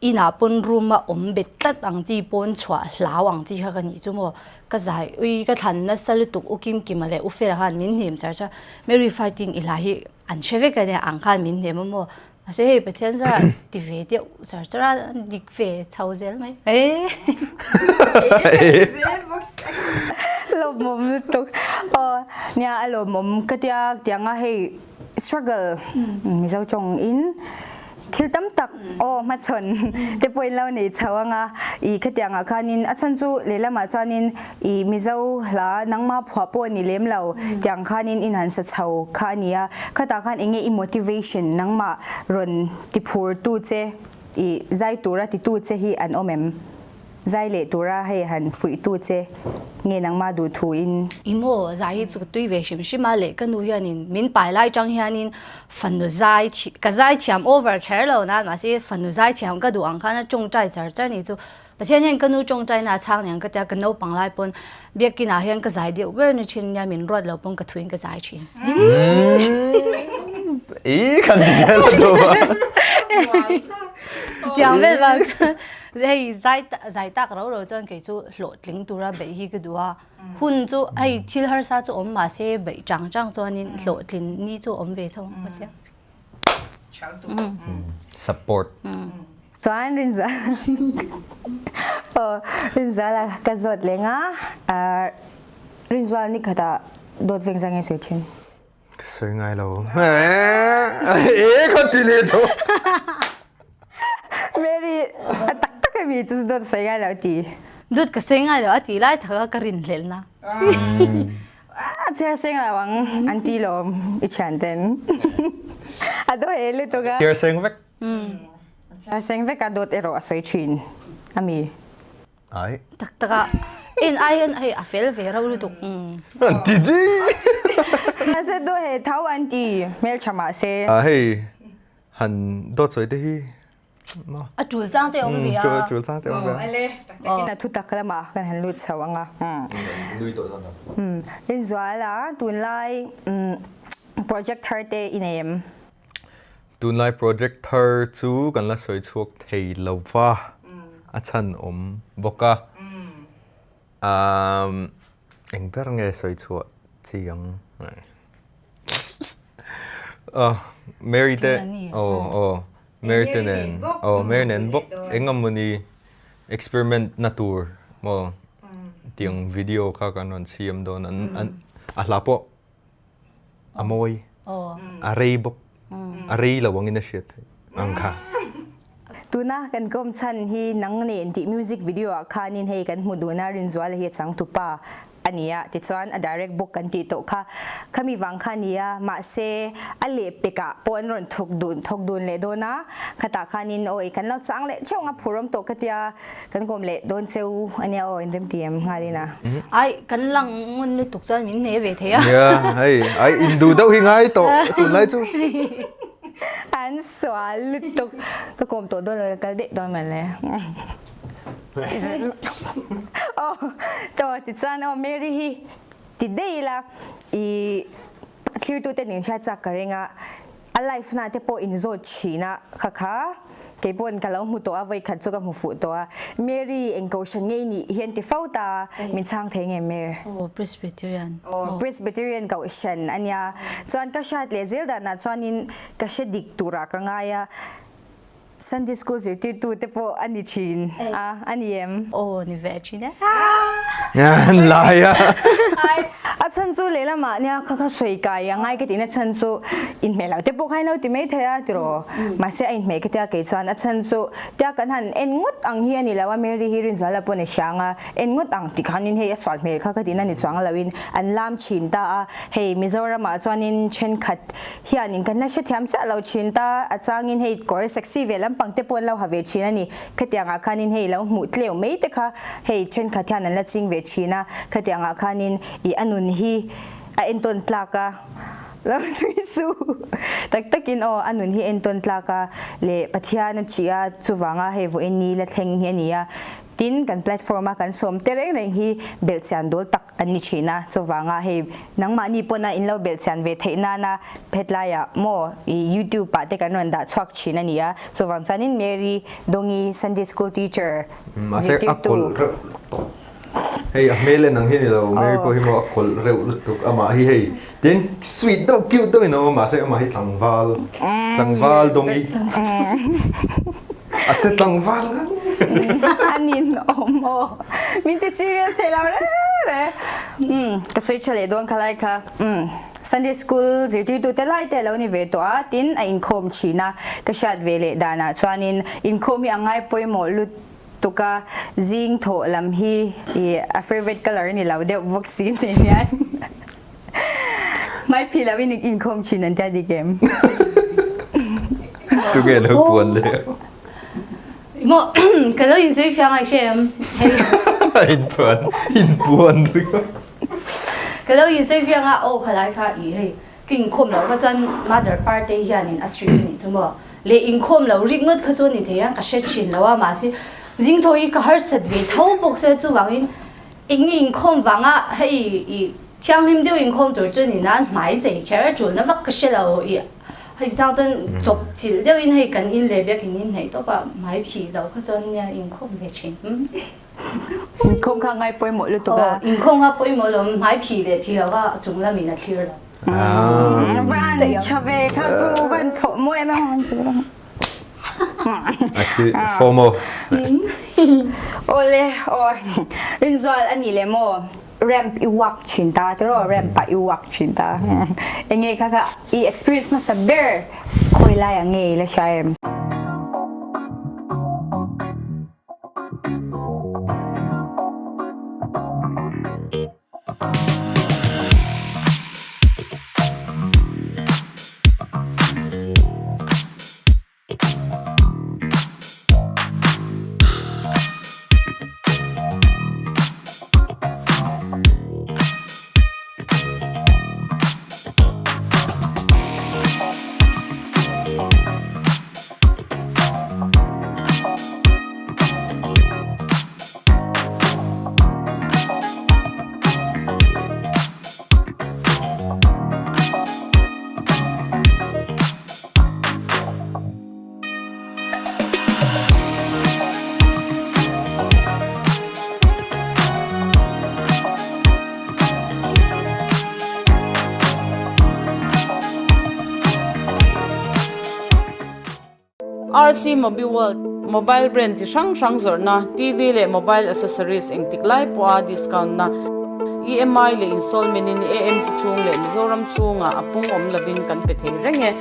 Inah pawn room a awm bet tlat ang chi pawn chhuah hlau ang chi kha ka nih chu maw. Ka zai ui ka thlan nasa lutuk U Kim Kima leh U Fela khan min hnem char char Mary fighting i hla hi an hre vek a nia ang khan min hnem a maw. Mahse hei Pathian zarah ti ve deuh char char a dik ve chho zel mai. Lawmawm lutuk. Aw nia a lawmawm ka tia tianga hei struggle Mizo tawng in thil tam tak aw hmachhawn te pawh in lo nei chho anga i khatiang ah khanin a chhan chu lehlamah chuanin i Mizo hla nangma phuah pawh a ni lem lo tiang khanin in han sa chho kha a ni a khatah khan enge i motivation nangmah rawn ti phur tu che i zai tura ti tu che hi an awm em? Zai leh tura hei han fuih tu che nge nangmah duh thu in. I maw zai hi chu ka tui ve hrim hrim a leh ka nu hianin min pai lai tang hianin fanu zai ka zai thiam over kher lo na mahse fanu zai thiam ka duh ang khan a tawngtai char char ni chu Pathian hian ka nu tawngtai na a chhang niang ka tia ka naupang lai pawn biakin ah hian ka zai deuh ber ni thin nia min ruat lo pawn ka thuin ka zai thin. I kan ti zel a tu a. Chutiang vel vang chuan Hei zai zai tak ro ro chuan kei chu hlawhtling tura beih hi ka duh a. Hun chu hei thil harsa chu awm mah se beih chang chang chuanin hlawhtlin ni chu awm ve tho ang ka tia. Support. Chuan Rinzuala aw Rinzuala ka zawt leng a, Rinzuala ni khatah dawt veng zang nge sawi thin? Ka sawi ngai lo. E ka ti leh tawh. Mary a tak tak a mi chu dawt sawi ngai lo ti. Dawt ka sawi ngai lo a ti lai tak a ka rinhlelh na. A chhiar seng lo ang an ti lawm i thian ten. A daw he lutuk a. Chhiar seng vek. Chhiar seng vek a dawt erawh a sawi thin a mi. Ai. Tak tak a en ai hian hei a fel ve reuh lutuk. An ti di. Mahse do he tho an ti hmeltha mahse. A hei han dawt sawi te hi ma. A tul chang te awm ve a. A tul chang te awm ve a. Ale tak takin a thu tak lamah kan han lut chho ang a. Nui tawh dawn a. Rinzuala tunlai project thar te i nei em? Tunlai project thar chu kan la sawi chhuak thei lo va, a chhan awm bawk a. Umm eng ber nge sawi chhuah chi ang? Aw Mary te aw aw Mary te nen aw Mary nen bawk eng emaw ni experiment na tur maw tiang video kha kan rawn siam dawn an a hla pawh A mawi. A rei bawk. A rei lo angin a hriat theih ang kha. Tuna kan kawm chhan hi nang nen tih music video ah khanin hei kan hmu dun a, Rinzuala hi a changtupa a ni a, tichuan a direct bawk kan tih tawh kha. Khami vang kha a ni a, mahse a lehpek ah pawh an rawn thawk dun thawk dun leh dawn a, khatah khanin awi kan lo chang leh theuh ang a phurawm tawh ka tia. Kan kawm leh dawn cheu a nia aw inrem ti em nghal in a. Ai kan lang ngun lutuk chuan min hne ve thei a. Nia hei ai in duh deuh hi ngai tawh tunlai chu. An sual lutuk ka kawm tawh dawn lo ka kal daih dawn mawle. Aw tawh tichuan aw Mary hi ti daih ila i thlirtute nen hriat chak ka ring a. A life na te pawh in zawt thin a, kha kha kei pawn ka lo hmu tawh a, vawikhat chu ka hmu fuh tawh a, Mary eng kohhran ngei nih hian ti fo ta, min chhang thei nge Mary? Aw Presbyterian. Aw Presbyterian kohhran a nia, chuan ka hriat leh zel danah chuanin ka hre dik turah ka ngai a, Sunday school zirtirtu te pawh a ni thin a, a ni em? Aw ni ve thin e. An lai a. A chhan chu lehlamah nia kha kha sawi kai a ngai ka tihna chhan chu inhmeh loh te pawh kha in lo ti mai thei a tiraw. Mahse a inhmeh ka tia kei chuan a chhan chu tia kan han en ngawt ang hi a ni lo a, Mary hi Rinzuala pawh ni hrang a, en ngawt ang tih khanin hei a sual hmel kha ka tihna ni chuang loin an lam thin ta a, hei Mizoramah chuanin thenkhat Hianin kan la hrethiam chiah lo thin ta, a changin hei kawr sexy ve lampang te pawh an lo ha ve thin a ni. Khatiangah khanin hei lo hmuh tleu mai te kha hei thenkhat hian an la ching ve thin a, khatiangah khanin ih a nun hi a entawn tlak a. Lo nui suh. Tak takin aw, a nun hi entawn tlak a leh Pathian a ṭih a, chuvanga hei vawiin ni la thleng hi a ni a. Tin, kan platform a kan sawm te reng reng hi belhchian dawl tak an ni thin a, chuvanga hei nangmahni pawna in lo belhchian ve theih nana hetlaiah maw i youtube ah te kan rawn dah chhuak thin a ni a, chuvang chuanin Mary Dawngi Sunday School teacher Mahse a zirtirtu kawlh reuh tawp. Hei a hmel en ang hi ni lo, Mary pawh hi maw a kawlh reuh lutuk amah hi hei tin sweet deuh cute deuh in a awm a mahse amah hi tlangval tlangval Dawngi a che tlangval ngang. A ninawm aw. Min ti serious thei lo reng reng. Umm ka sawi tha leh dawn kha lai kha. Umm Sunday school zirtirtu te lai te a lo ni ve tawh a, tin a inkhawm thin a, ka hriat ve leh danah chuanin inkhawm hi a ngai pawimawh lutuk a, zing thawh lam hi ih a favourite colour a ni lo deuh bawk si nen hian hmaiphih loin inkhawm thin an tia dik em? Tunge lo puan leh? Maw ka lo inzui fiang ai hre em hei. Inpuan inpuan ringawt. Ka lo inzui fiang a aw khalai kha i hei ka inkhawm loh kha chuan mother parte hianin a sri anih chu maw leh inkhawm loh rik ngawt kha chu a ni thei a ka hre thin lo a mahse zingthaw hi ka harsat ve tho bawk se chuvangin eng inkhawm vanga hei i thianghlim deuh inkhawm tur chu ni nan hmai chei kher a tulna vak ka hre lo i Hei chang chuan chawp chilh deuhin hei kan in leh biakin in hnaih tawp a, hmai phih loh kha chuan nia inkhawm ve thin. Inkhawm kha ngai pawimawh lutuk a. Aw, inkhawm kha pawimawh lo, hmai phih leh phih loh kha a chung lamin a thlir lo. Van tha ve kha chu van thlawh mawi em em chu. Formal. Awle aw Rinzual a nih leh maw? Ramp i walk thin ta tiraw ramp ah i walk thin ta enge kha kha i experience hmasa ber khawi lai ah nge i la hria em? RC Mobiworld, Mobile brand chi hrang hrang zawrhna, TV leh mobile accessories engtik lai pawha discount na, EMI leh installment in AMC chhung leh Mizoram chhungah a pung awm lovin kan pe thei reng e.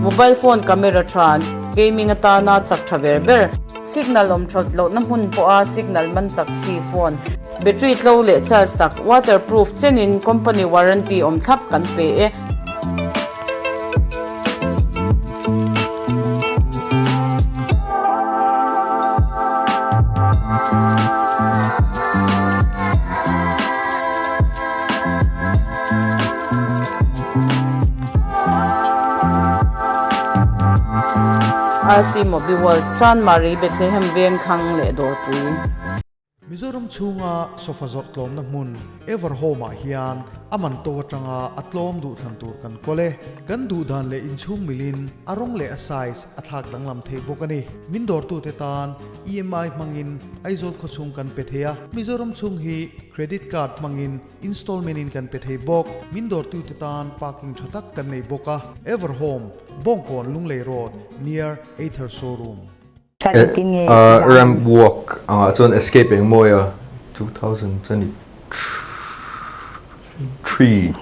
Mobile phone camera tha, gaming atana chak tha ber ber, signal awm that lohna hmun pawha signal man chak chi phone, Battery tlo leh charge sak, waterproof chenin company warranty awm thlap kan pe e. RC Mobiworld, Chanmari, Bethlehem Vengthlang leh Dawrpui. Mizoram chhunga sofa zawrh tlawmna hmun Everhome ah hian a man to atanga a tlawm duh thlan tur kan kawl e. Kan duh dan leh inchhung milin a rawng leh a size a thlak danglam thei bawk a ni. Min dawrtute tan EMI hmangin Aizawl khawchhung kan pe thei a, Mizoram chhung hi Credit Card hmangin installment in kan pe thei bawk. Min dawrtute tan parking tha tak kan nei bawk a. Everhome, Bawngkawn Lunglei Road, near Ather Showroom. Chuan engtin nge i zam? Ramp walk angah chuan escape eng mawi a 2023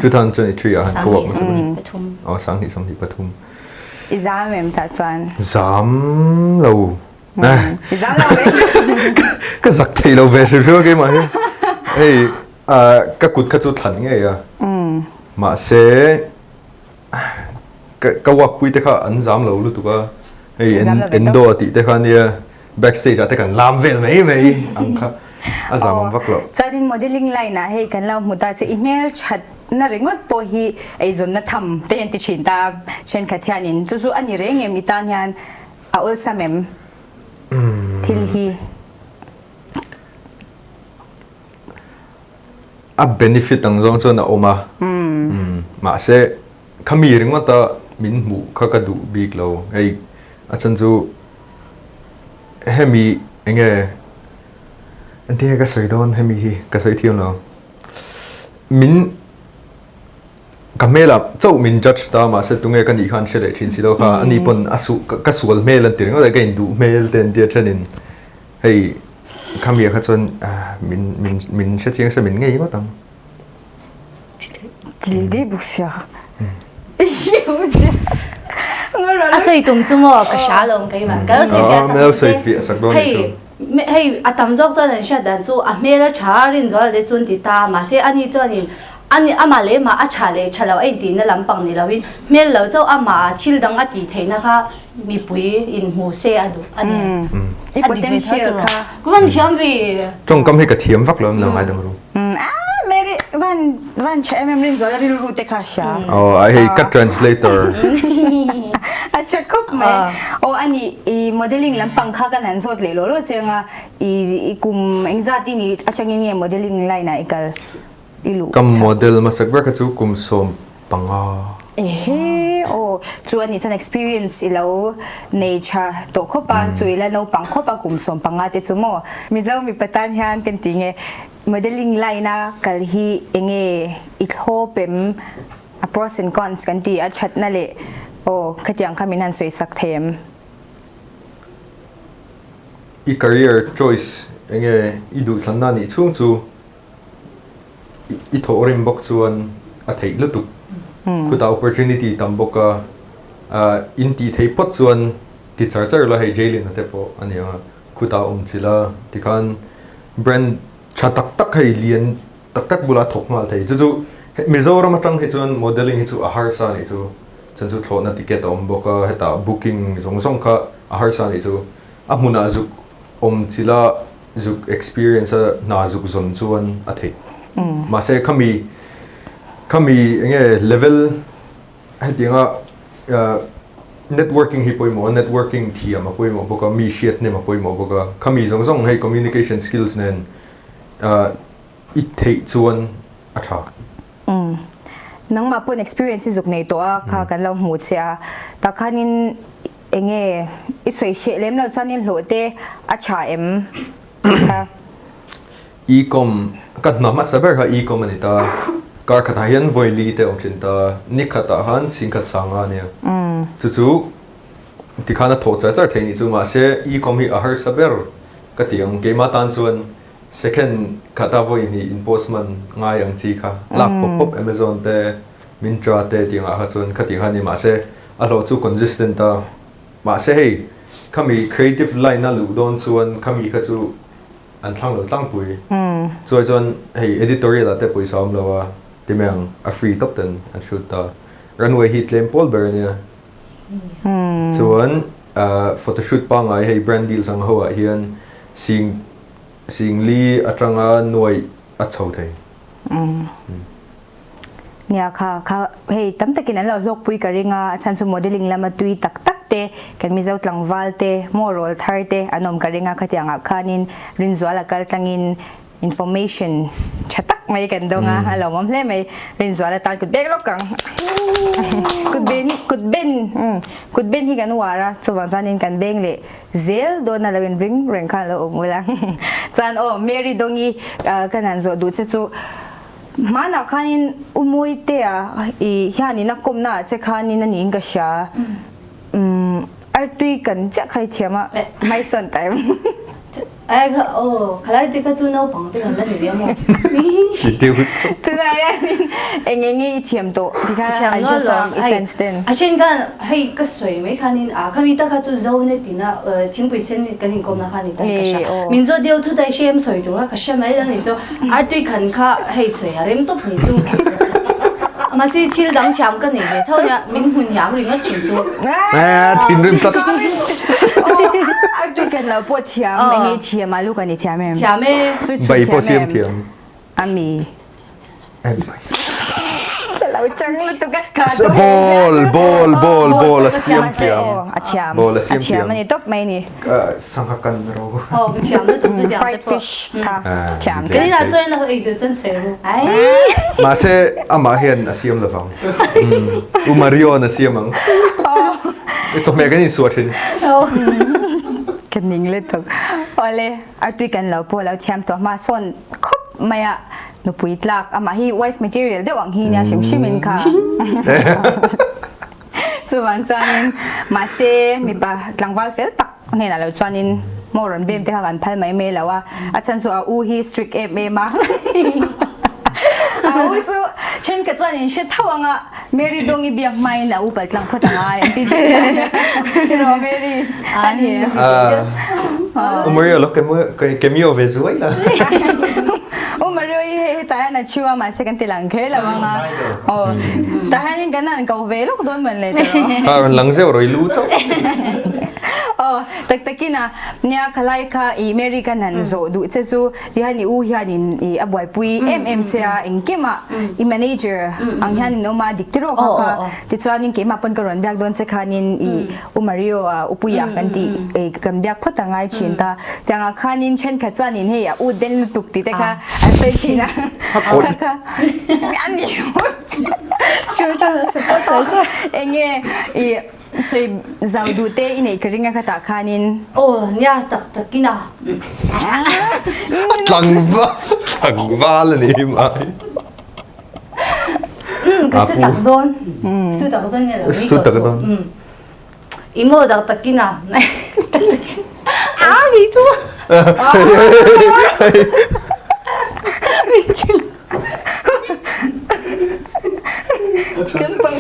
2023 ah khan ka walk hmasa ber aw 2023. I zam em tah chuan? Zam lo. I zam lo ve. Ka zak thei lo ve hrim hrim a keimah hi. Hei ka kut kha chu thlan ngei a. Mahse ka walk pui te kha an zam lo lutuk a. Hei endo a tih te kha nia backstage ah te kan lam vel mai mai ang kha a zam awm vak loh. Chuanin modelling line ah hei kan lo hmu ta che i hmel that na ringawt pawh hi eizawnna tham te hian ti thin ta thenkhat hianin chu chu a ni reng em i tan hian a awlsam em thil hi. A benefit ang zawng chuan a awm a mahse Khami ringawta min hmuh kha ka duh bik lo. Hei a chhan chu hemi enge engtin nge ka sawi dawn hemi hi ka sawi thiam lo. Min ka hmelah chauh min judge ta mahse tunge ka nih kha an hre leh thin si lo kha ani pawn a su ka sual hmel an ti ringawt a ka induh hmel te an tia thenin hei khami ah kha chuan min min min hrechiang se min ngei ngawt ang. A sawi tum chu maw ka hria alawm keimah ka lo sawi fiah sak dawn che hei hei a tam zawk chuan an hriat dan chu a hmel a tha a rinzual te chu an ti ta mahse ani chuanin ani amah leh amah a tha leh tha lo a intihna lampang ni loin hmel lo chauh amah ah thil dang a tih theihna kha mipui inhmu se a duh a ni. I potential kha. Ka van thiam ve. Tawngkam hi ka thiam vak lo em lo ngaidam ru. Ah Mary van van tha em em rinzual a rilru te kha hria. Oh ai hei ka translator. A tha khawp mai. Oh ani i modeling lampang kha kan han zawt leh law law che anga i i kum engzat i nih atangin nge modeling line ah i kal i luh. Ka model hmasak ber kha chu kum 15. Ehe aw chu anih chuan experience i lo nei tha tawh khawp a chu ila naupang khawp a kum 15 te chu maw Mizo mipa tan hian kan ti nge modelling line a kal hi enge i thlawp em a pros and cons kan ti a thatna leh aw khatiang kha min han sawi sak thei em. I career choice enge i duhthlanna nih chhung chu I thawhrim bawk chuan a theih lutuk. Khutah opportunity tam bawk a, in tih theih phawt chuan ti char char la hei Jaylin a te pawh a ni ang a, khutah awm chilh a tikhan brand tha tak tak hei lian tak tak bulah thawk nghal thei. Chu chu Mizoram atang hi chuan modelling hi chu a harsa a nih chu, chhan chu thlawhna ticket a awm bawk a, hetah booking zawng zawng kha a harsa a nih chu. A hmunah zuk awm chilh a. Zuk experience a hna zuk zawn chuan a theih. Mahse khami khami enge level hetianga networking hi pawimawh a, networking thiam a pawimawh bawk a, mi hriat hnem a pawimawh bawk a. Khami zawng zawng hei communication skills nen i theih chuan a tha. Nangmah pawn experience i zuk nei tawh a kha kan lo hmu che a, takhanin Enge i sawi hreh lem loh chuan in hlawh te a tha em tih kha. E-com ka hna hmasa ber kha e-com a ni ta. Kar khatah hian vawi li te awm thin ta. Ni khatah khan singkhat sanga a nia. Chu chu tikhan a thawh char char thei nih chu mahse e-com hi a harsa ber ka ti ang. Keimah tan chuan second khata vawi hnih in post man ngai ang chi kha lak pawp pawp Amazon te Myntra te tih angah kha chuan khati kha a ni mahse a hlawh chu consistent a mahse hei khami creative line a luh dawn chuan khami kha chu an thlang lo tlangpui chuai chuan hei editorial ah te pawisa awm lo a ti mai ang a free tawp ten an shoot ta runway hi tlem pawl ber a nia chuan photoshoot pangngai hei brand deals ang ho ah hian sing singli atanga nuaih a chho thei. Nia kha kha hei tam takin an lo hlawkpui ka ring a, a chhan chu modelling lama tui tak tak te, kan Mizo tlangval te, maw rawl thar te an awm ka ring a, khatiang ah khanin Rinzuala kal tlangin information tha tak mai kan dawng a, a lawmawm hle mai. Rinzuala tan kut bek lawk ang. Kut ben hi kut ben kut ben hi kan uar a, chuvang chuanin kan beng leh zel dawn a lo in ring reng khan a lo awm ula. Chuan aw Mary Dawngi kan han zawh duh che chu Hmanah khanin U Mawitea i hianin a kawmna ah che khanin a niin ka hria. Umm artui kan chiah kha i thiam a, hmaisawn time. Ai kha aw khalai te kha chu naupang te kan la ni ve a maw. Tunah hianin eng eng nge i thiam tawh ti kha an hre chang i fans ten. A then khan hei ka sawi mai khanin a khami ta kha chu zo ne tina thingpui sen kan inkawmna kha ni ta ka hria. Min zawt deuh thut a i hre em sawi tur kha ka hre mai lo ni chu. Artui khan kha hei sawi a rem tawp ni chu. Mahse thil dang thiam ka nei ve tho nia, min hmun hiam ringawt thin chu. Thinrim tlat. Artui kan lo pawh thiam, eng nge thiam a lu kan i thiam em? Thiam e. Bai pawh siam thiam. Ami. Ball ball ball ball a siam thiam. A thiam. Ball a siam A thiam thiam. ani top mai ni. Sangha kan ro. Oh, ka thiam lutuk chu tiang Fried te pawh. fish kha thiam. Kan inah chuan lo ei duh chuan sawi ru. Ai. Mahse amah hian a siam lovang. U Marion a siam ang. Chawhmeh kan insuah thin. Ka ning lutuk. Awle, artui kan lo pawh lo thiam tawh hma sawn khawp mai a. Nupui tlak amah hi wife material deuh ang hi nia hrim hrim in kha. Chuvang chuanin mahse mipa tlangval fel tak hnenah lo chuanin maw rawn bem te kha kan phal mai mai lo a, a chhan chu a u hi strict em em a. A u chu thenkhat chuan in hre tho ang a, Mary Dawngi biak hmain a u pal tlang phawt angai an ti thin a tiraw Mary? A ni em? U Mario lo kemio ve zuai la. U Mario hi hei hetah hian a thiu a mahse kan ti lang kher lo ang a. Aw tah hianin kan han ko ve lawk dawn man le tiraw. A rawn lang zeuh rawih lu chauh. Aw tak takin a nia khalai kha i Mary kan han zawh duh che chu Tihian i u hianin i a buaipui em em che a, engkimah i manager ang hianin awm a, dik tiraw kha kha. Tichuanin keimah pawn ka rawn biak dawn che khanin i u Mario a upuia kan tih kan biak phawt a ngai thin ta. Tiangah khanin thenkhat chuanin hei a u den lutuk tih te kha an sawi thin a. Kha kha a ni. Enge i Sawi zau duh te i neih ka ring a khatah khanin. Aw nia tak takin a. Tlangval tlangval a ni mai. Umm ka chu tak dawn. Chu tak dawn nge lo ni Chu tak dawn. I maw tak takin a. Tak takin. A ni chu. Min chil. Kan pang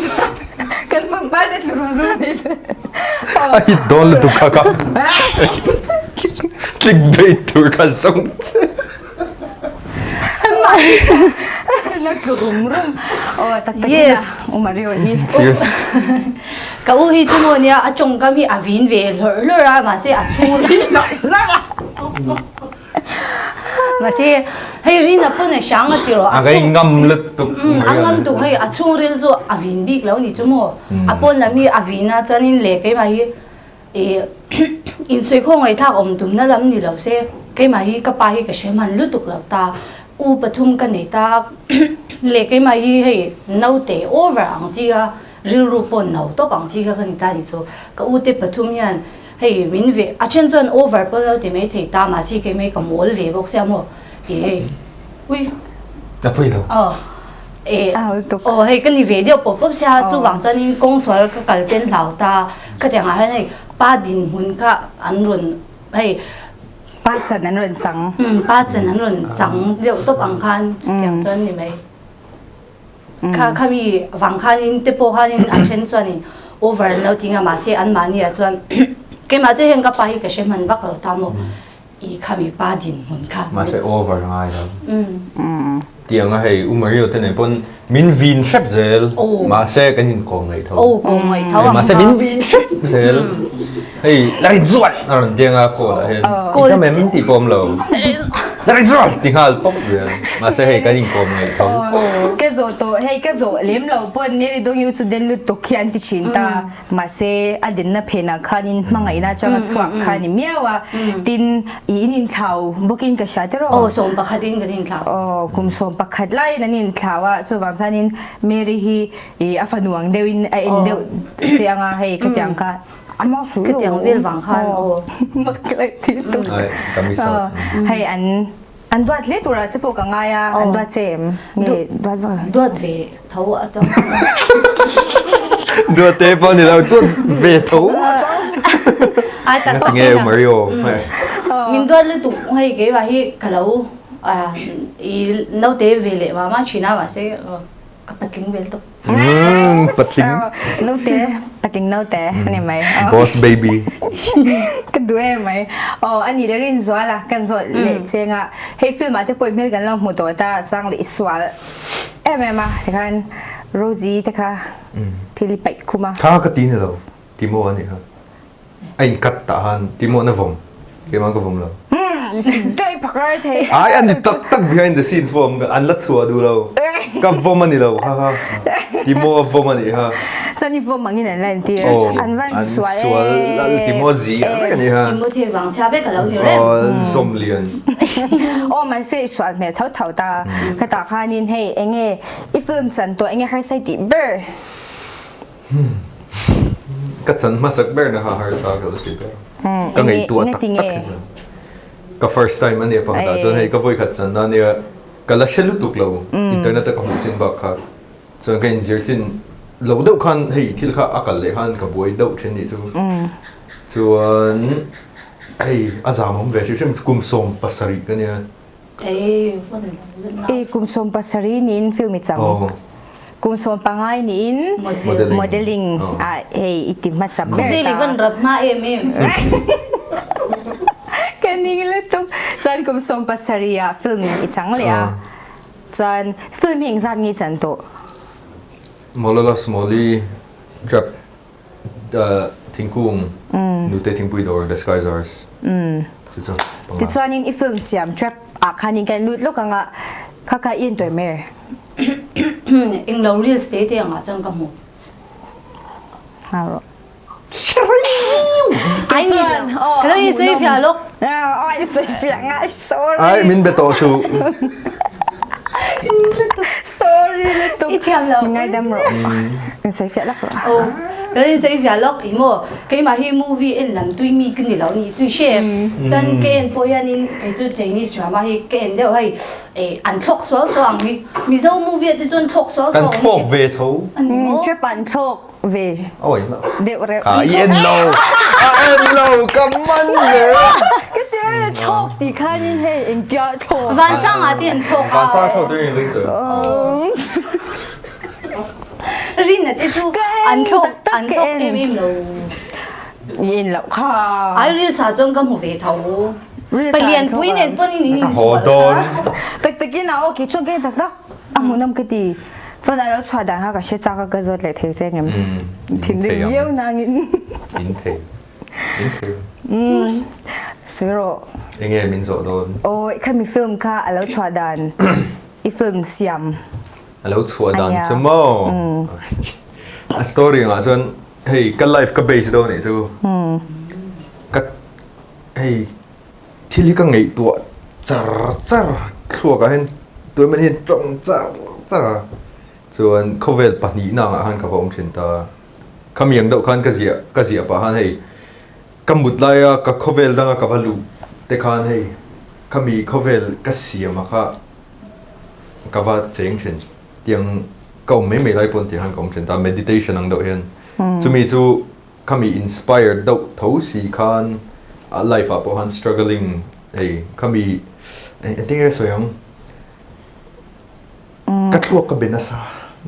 kan pangpar te tlu rum rum nei te. A hit dawn lutuk kha ka. Click bait tur kha zawng che. La tlu rum rum. Oh tak tak ina u Mario hi. Cheers. Ka u hi chu maw nia a tawngkam hi a vin ve hlawrh hlawrh a mahse a chhung Mahse hei Rina pawn a hrang a ti rawh a chhung ngam lutuk a ngam tuk hei a chhungril chu a vin bik lo ni chu maw a pawn lam hi a vin a chuanin leh keimah hi ih insawi khaw ngaihthlak awm tumna lam ni lo se keimah hi ka pa hi ka hre hman lutuk lo ta u pathum ka nei ta leh keimah hi hei naute over ang chi a rilru pawh no tawp ang chi kha ka ni ta ni chu ka u te pathum hian Hei min ve a then chuan over pawh lo ti mai thei ta mahse kei mai ka mawl ve bawk sia maw ti hei ui A pui lo. Aw e aw hei ka ni ve deuh pawp pawp sia chuvang chuanin kawng sual ka kal ten hlau ta khatiang ah hian hei pa dinhmun kha an rawn hei Pa chan an rawn chang. Um pa chan an rawn chang deuh tawp ang khan chutiang chuan ni mai. Kha khami vang khanin te pawh khanin a then chuanin over an lo ti nga mahse anmahni ah chuan keimah che hian ka pa hi ka hre hman vak lo ta maw i khami pa dinhmun kha. Mahse over ngai lo. Tiang a hei U Mario te nei pawn min vin hrep zel mahse kan inkawm ngaih tho. Aw kawm ngaih tho ang. Mahse min vin hrep zel. Hei la rin zual a rawn ti anga call ah hian i dam em tih pawh awm lo. La rin zual ti nghal pawp zel. Mahse hei kan inkawm ngaih tho. Ka zawh tawh hei ka zawh lem lo pawn Mary Dongyu chu den lutuk hi an ti thin ta. Mahse a denna phenah khanin hmangaihna atanga chhuak kha a ni miau a. Tin i in inthlau bawkin ka hria tiraw? Aw 11 in kan inthlau. Aw kum 11 laiin an inthlau a chuvang chuanin Mary hi i a fanu ang deuhin a en deuh che anga hei khatiang kha Ama su Khatiang vel vang khan aw. Mak lai thil tu. Ai ka miss out. Hei an an duat hle turah che pawh ka ngai a, an duat che em? Nge duat vak lo? Duat ve tho a chang. Duat te pawh ni lo, duat ve tho. Ai tak Ngati nge Mario. Min duat lutuk hei keimah hi ka lo i naute ve leh mah mah thin a mahse ka patling vel tawp. Umm patling. Naute patling naute ani mai. Boss baby. Ka duh em mai. Aw ani le Rinzuala kan zawh leh cheng a hei film ah te pawh i hmel kan lo hmu tawh ta chang leh i sual em em a tikhan. Rosie te kha thil i paih khum a. Kha ka ti ni lo. Timo a nih kha. A in cut tah khan Timo na vawm. Keimah ka vawm lo. Doi phakar thei. Ai an ni tak tak behind the scenes pawh an la chhuah duh lo. Ka vawm a ni lo. Ha ha. Timo a vawm a nih kha. Chuan i vawm angin an la entir. An van sual An sual lal Timo zi ang vek a nih kha. Timo thei vang chhia vek a lo ni reng. Zawm lian. Aw mahse i sual hmel tho tho ta. Khatah khanin hei enge i film chan tawh enge harsai tih ber. Ka chan hmasak ber na kha harsa ka la ti ber. Ka ngaihtuah tak tak hi chuan. Ka first time a nia pakhat ah chuan hei ka vawi khat chan na nia ka la hre lutuk lo internet a ka hmuh chin bak kha chuan ka inzir chin lo deuh khan hei thil kha a kal leh khan ka buai deuh thin nih chu. Chuan hei a zam awm ve hrim hrim kum 17 ka nia. I kum 17 niin film i cang. Kum 15 niin modeling ah hei i ti hmasa ber ta. Khawvel i van rat hma em em. Ka ning lutuk. Chuan kum 17 ah film i cang leh a. Chuan film hi engzat nge i can tawh? Molola Smally Trap Thingkung, Nute Thingpui Dawr, The Sky Czars. Chu chu panga. Tichuanin i film siam trap ah khanin kan lut lawk anga kha kha i entuai mer. Englo reels te te angah chuan ka hmu. Ha rawh. Ai ni lo. Ka lo i sawi fiah lawk. Ai sawi fiah ngai sorry. Ai min be tawh suh. Sorry lutuk. I thiam lo. Ngaidam rawh. In sawi fiah lawk rawh. Oh, kan in sawi fiah lawk i maw? Keimah hi movie en lam tui mi ka ni lo ni chui she. Chan ka en pawh hianin kei chu Chinese drama hi ka en deuh hei eh an thlawk sual sual ang hi. Mizo movie ah te chuan thlawk sual sual Kan thlawk ve tho. Ani maw? Trap an thlawk ve. Oi. Deuh reuh. Ka i en lo. A en lo ka man ve. Ka ti a thlawk ti khanin hei engtia thlawk. Vansang ah te an thlawk a. Vansang thlawk te in ring tawh. Rin a te chu an thlawk an thlawk em em lo. I en loh kha. Ai ril sa chuan ka hmu ve tho. Palian pui nen pawn in in Haw dawn. Tak takin a okay chuan ka en tak tak. A hmuhnawm ka ti. Chuan a lo chhuah dan kha ka hre chak a ka zawt leh thei che ngem. Thinrim viau nangin. In thei. In thei. Sawi rawh. Enge min zawh dawn? Aw khami film kha a lo chhuah dan i film siam. A lo chhuah dan chu maw? A story angah chuan hei ka life ka base dawn nih chu. Ka hei thil hi ka ngaihtuah char char thluakah hian tuemaw hian tawng char char a chuan khawvel pahnihna angah khan ka va awm thin ta khami ang deuh khan ka ziah ka ziah pah khan hei ka mut laia ka khawvel danga ka va luh te khan hei khami khawvel ka siam a kha ka va cheng thin tiang ka awm mai mai lai pawn tiang khan ka awm thin ta meditation ang deuh hian chumi chu Khami inspired deuh tho si khan a life ah pawh khan struggling hei khami engtin nge sawi ang ka thluak ka be nasa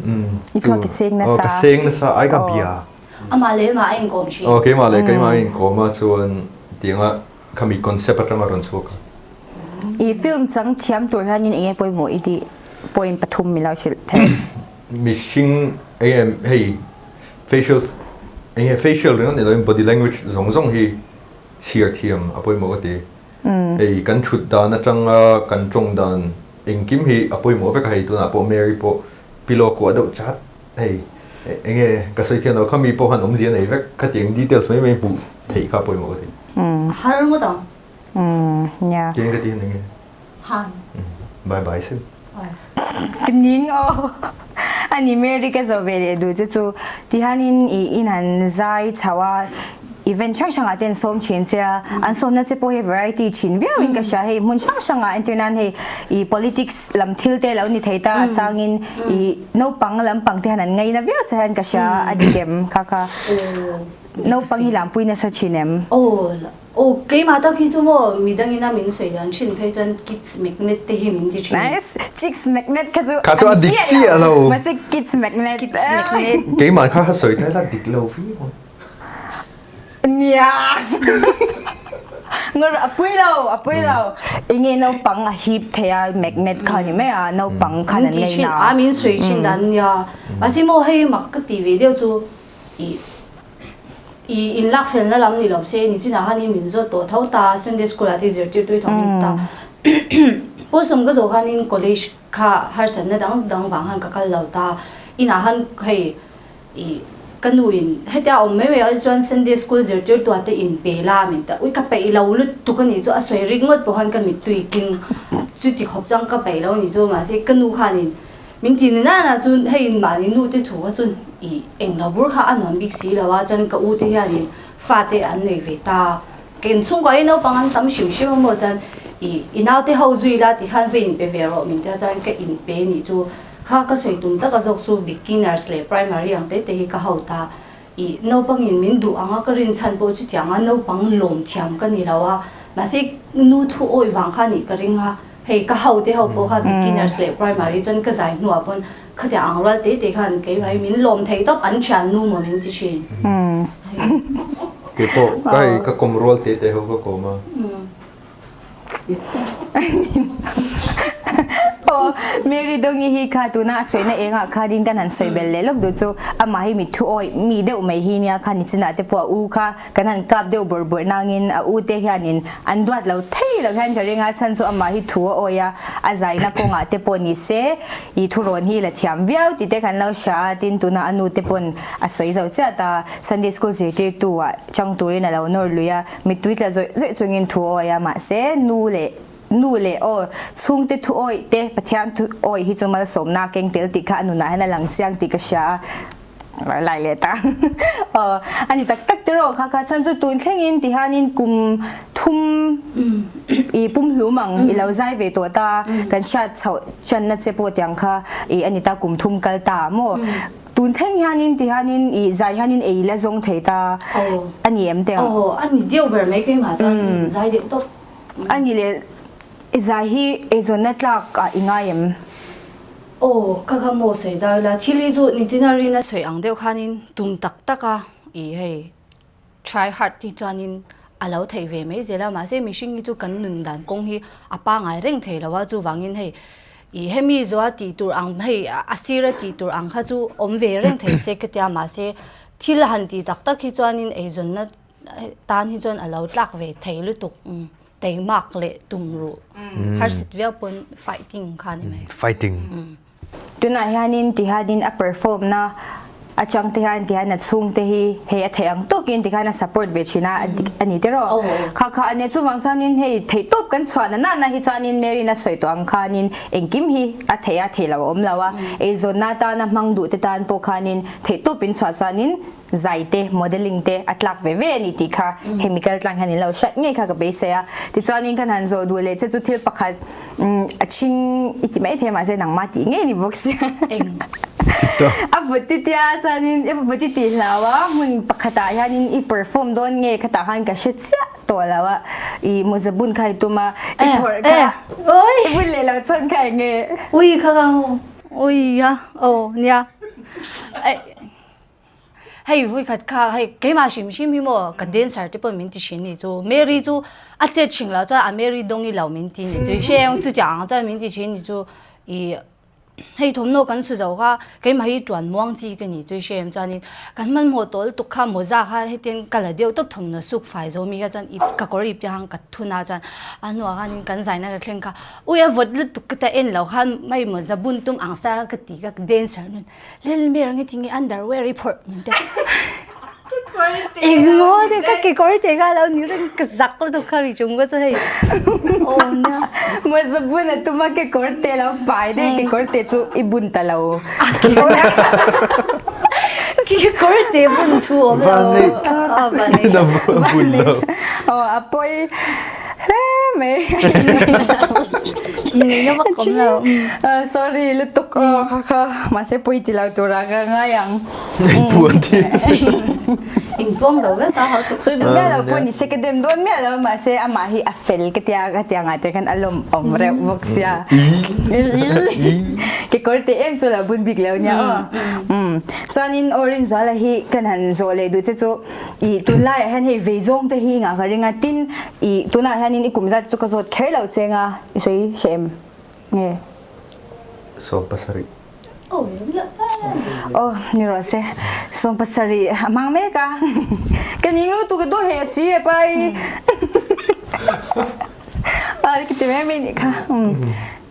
umm I thluak i seng nasa ka seng nasa ai ka bia Amah leh amah a inkawm thin. Aw keimah leh keimah a inkawm a chuan tianga khami concept atanga rawn chhuak a. I film chang thiam tur hianin enge pawimawh i tih point pathum min lo hrilh thei. Mihring enge hei facial enge facial ringawt ni loin body language zawng zawng hi chhiar thiam a pawimawh ka ti. Hei kan thut dan atanga kan tawng dan engkim hi a pawimawh vek a hei tunah pawh Mary pawh pillow kuah deuh chat hei enge ka sawi thiam lo khami pawh khan awmzia nei vek khatiang details mai mai hmuh theih kha a pawimawh ka ti. Har ngawt ang. Nia. Tiang ka ti hian enge? Han. Bye bye sil. Ning aw. Ani Mary ka zo ve leh duh che chu tihanin i in han zai chho a event hrang hrangah te an sawm thin che a an sawmna che pawh hi variety thin viau in ka hria hei hmun hrang hrangah entir nan hei i politics lam thil te lo ni thei ta a changin i naupang lampang te han an ngaina viau che hian ka hria a dik em kha kha naupang hi lampui nasa thin em? Aw keimah tak hi chu maw midang ina min sawi dan thin phei chuan kids magnet te hi min ti thin. Nice. Chicks magnet kha chu Kha chu a dik chiah lo. Mahse kids magnet. Kids magnet. Keimah kha kha sawi tlai la dik lo viau. Nia. Ngawr a pui lo, a pui lo. Enge naupang a hip thei a, magnet kha ni mai a, naupang khan an nei na. A min sawi thin dan nia. Mahse maw hei mak ka ti ve deuh chu i i in lak fel na lam ni lo se nichinah khan i min zawt tawh tho ta Sunday school ah te zirtirtu i thawk in ta. Pawlsawm ka zawh khanin college kha harsatna dang dang vang khan ka kal lo ta. Inah khan hei I ka nu in hetia awm mai mai ah chuan Sunday school zirtirtu ah te in pe la min ta ui ka peih lo lutuk a nih chu a sawi rik ngawt pawh khan ka mittui tling chuti khawp chuan ka peih lo a nih chu mahse ka nu khan in min ti ni nana chu hei in mahni nu te thu kha chuan i eng lo bur kha a nuam bik si lo a chuan ka u te hian in fa te an nei ve ta ka in chhungkua hi naupang an tam hrim hrim a maw chuan i i naute ho zui la ti khan va in pe ve rawh min tia chuan ka in pe nih chu Kha ka sawi tum taka zawk chu beginners leh primary ang te te hi ka ho ta. Ih, naupangin min duh anga ka rin chhan pawh chutianga naupang lawm thiam ka ni lo a, mahse nu thu awih vang kha nih ka ring a, hei ka ho te ho pawh kha beginners leh primary chuan ka zai hnuah pawn khatiang ang rual te te khan keimah hi min lawm thei tawp an thian nu maw min ti thin. Keipawh ka hei ka kawm rual te te ho ka kawm a. Aw, Mary Dongi hi kha tuna a sawina engah khanin kan han sawi bel leh lawk duh chu amah hi mi thu awih mi deuh mai hi nia kha nichinah te pawh a u kha kan han kap deuh bawrh bawrh nangin a u te hianin an duat lo thei lo hian ka ring a chhan chu amah hi thu a awih a a zaina kawngah te pawh ni se i thurawn hi la thiam viau tih te kan lo hria a tin tuna a nu te pawn a sawi zo chiah ta Sunday school zirtirtu ah chang turin a lo nawr lui a. Mittui tla zawih zawih chungin thu awi a, mahse nu leh nu leh aw chhungte thu awih te Pathian thu awih hi chu malsawmna a keng tel tih kha a nunah hian a lang chiang tih ka hria a, lai leh ta aw a ni tak tak tiraw kha kha chhan chu tun thlengin ti hianin kum thum i pumhlum ang i lo zai ve tawh ta kan hriat chhoh channa che pawh tiang kha i a ni ta kum thum kal ta maw. Tun thleng hianin ti hianin i zai hianin ei la zawng thei ta a ni em teh ang? Aw, a ni deuh ber mai keimah chuan zai deuh tawp. A ni le, i zai hi eizawnna tlak ah i ngai em? Aw, ka kha maw sawi zau ila, thil hi chu nichina rin a sawi ang deuh khanin tum tak tak a i hei try hard hi chuanin a lo theih ve mai zel a, mahse mihring hi chu kan nun dan kawng hi a pangai reng thei lo a, chuvangin hei ih hemi zawha tih tur ang hei a sira tih tur ang kha chu awm ve reng thei se ka tia mahse thil a han tih tak tak hi chuanin eizawnna tan hi chuan a lo tlak ve thei lutuk teimak leh tumruh harsat viau pawn fighting kha a ni mai. Fighting. Tunah hianin ti hianin a perform na atang te hian ti hian a chhungte hi hei a theih ang tawkin ti khan a support ve thin a a ni tiraw. Kha kha ania chuvang chuanin hei theihtawp kan chhuah na nana hi chuanin Mary'n a sawi tawh ang khanin engkim hi a theih a theih lo a awm lo a, eizawnna atana hmang duh te tan pawh khanin theihtawp in chhuah chuanin zai te, modelling te a tlak ve ve a ni tih kha hemi kal tlang hian in lo hriat ngei kha ka beisei a. Tichuanin kan han zawh duh leh che chu thil pakhat a chhing i ti maithei mahse nangmah tih ngei ni bawk sia. A vut ti tia chuanin i vut i tih hlau a, hmun pakhatah hianin i perform dawn nge khatah khan ka hre chiah tawh lo a, i mawza bun kha i tum a, i phawrh kha i bun leh lo chuan kha eng nge? Ui kha ka ui a, aw nia. Hei vui khat kha hei keimah hrim hrim hi maw ka dancer te pawh min ti thin ni chu Mary chu a chet hring lo chuan a Mary dawng i lo min ti ni chu hre ang chutiang ang chuan min ti thin ni chu i hei thawmhnaw kan su zo kha keimah hi tuan muang chi ka ni chu hre em chuanin kan hmanhmawh tawl tuk kha mawza kha hetiang ka la deuh tawp thawmhnaw suk fai zawm hi kha chuan ip ka kawr ip te khan ka thun a chuan a hnuah khanin kan zaina ka thleng kha ui a vawt lutuk ka ta en lo khan hei mawza bun tum ang sa kha ka ti kha dancer nun Lel ber nge tinge underwear i phawrh min te. Engmaw te ka kekawr te kha lo ni reng ka zak lutuk kha mi chung ka chu hei. Oh nia. Mawza bun a tuma kekawr te lo pai dei kekawr te chu i bun ta lo. Kekawr te bun thu awm lo. Van nei bun lo. Oh a pawi hle mai. Nei na vak awm lo. Sorry lutuk aw kha kha mahse pui ti lo tura ka ngai ang. Puan ti. In puang zo vek ta ho tu. So du miah lo pawh ni se ka dem dawn miah lo mahse amah hi a fel ka tia ka tia nga te khan a lawm awm reuh bawk sia. Kekawr te em chu lo bun bik lo nia aw. Chuanin aw Rinzuala hi kan han zawh leh duh che chu i tunlaiah hian hei vei zawng te hi ngah ka ring a, tin i tunah hianin i kum zat chu ka zawt kher lo cheng a, i sawi hre em nge? 70. Aw ni rawh se, 70 a hmang mek a, ka ning lutuk ka duh heh si e pai. Pari ka ti mai mai nih kha.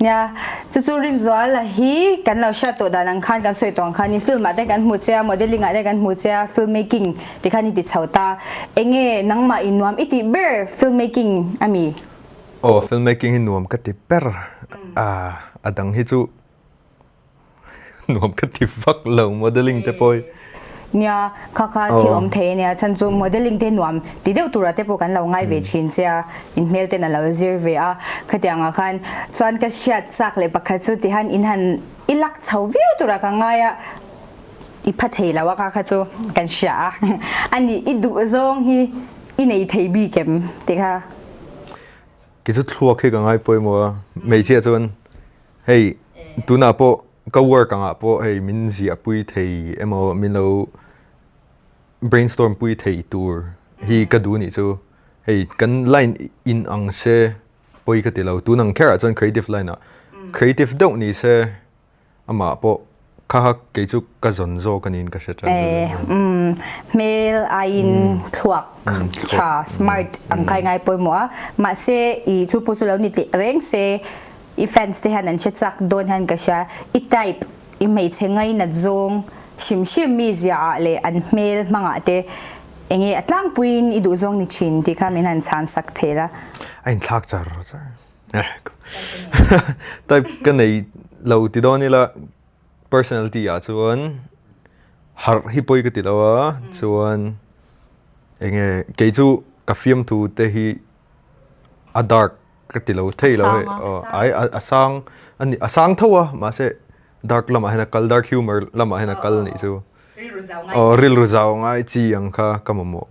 Nia, chu chu Rinzuala hi kan lo hriat tawh dan ang khan kan sawi tawh ang khan in film ah te kan hmu che a, modelling ah te kan hmu che a, film making ti khan i ti chho ta. Enge nangmah i nuam i tih ber film making a mi? Aw, film making hi nuam ka ti ber a, a dang hi chu Nuam ka ti vak lo modeling te pawh hi. Nia, kha kha thil awm thei ania, chhan chu modeling te nuam ti deuh tura te pawh kan lo ngai ve thin che a, in hmel ten a lo zir ve a, khatiang ah khan chuan ka hriat chak leh pakhat chu tihan in han i lak chho viau tura ka ngai a, i pha thei lo a kha kha chu kan hria a, ani i duh zawng hi i nei thei bik em tih kha. Kei chu thluak hi ka ngai pawimawh a, hmeichhia chuan Hei tunah pawh ka work angah pawh hei min ziahpui thei emaw min lo brainstorm pui thei tur hi ka duh nih chu. Hei kan line in ang se pawi ka ti lo. Tun ang kherah chuan creative line ah creative deuh ni se amah pawh kha kha kei chu ka zawn zawk a niin ka hre tan. Hmel aiin thluak tha smart ang kha i ngai pawimawh a mahse i chu pawh chu lo ni teh reng se I fans te hian an hre chak dawn hian ka hria. I type, i hmeichhe ngainat zawng hrim hrim mi zia ah leh an hmel hmangah te enge a tlangpuiin i duh zawng ni thin tih kha min han chhan sak thei la. A inthlak char char. Type ka nei lo ti dawn ila personality ah chuan harh hi pawi ka ti lo a, chuan enge kei chu ka fiamthu te hi a dark ka ti lo thei lo hei aw ai a sang ani a sang tho a mahse dark lamah hian a kal dark humor lamah hian a kal nih chu aw rilru zau ngai chi ang kha ka mamawh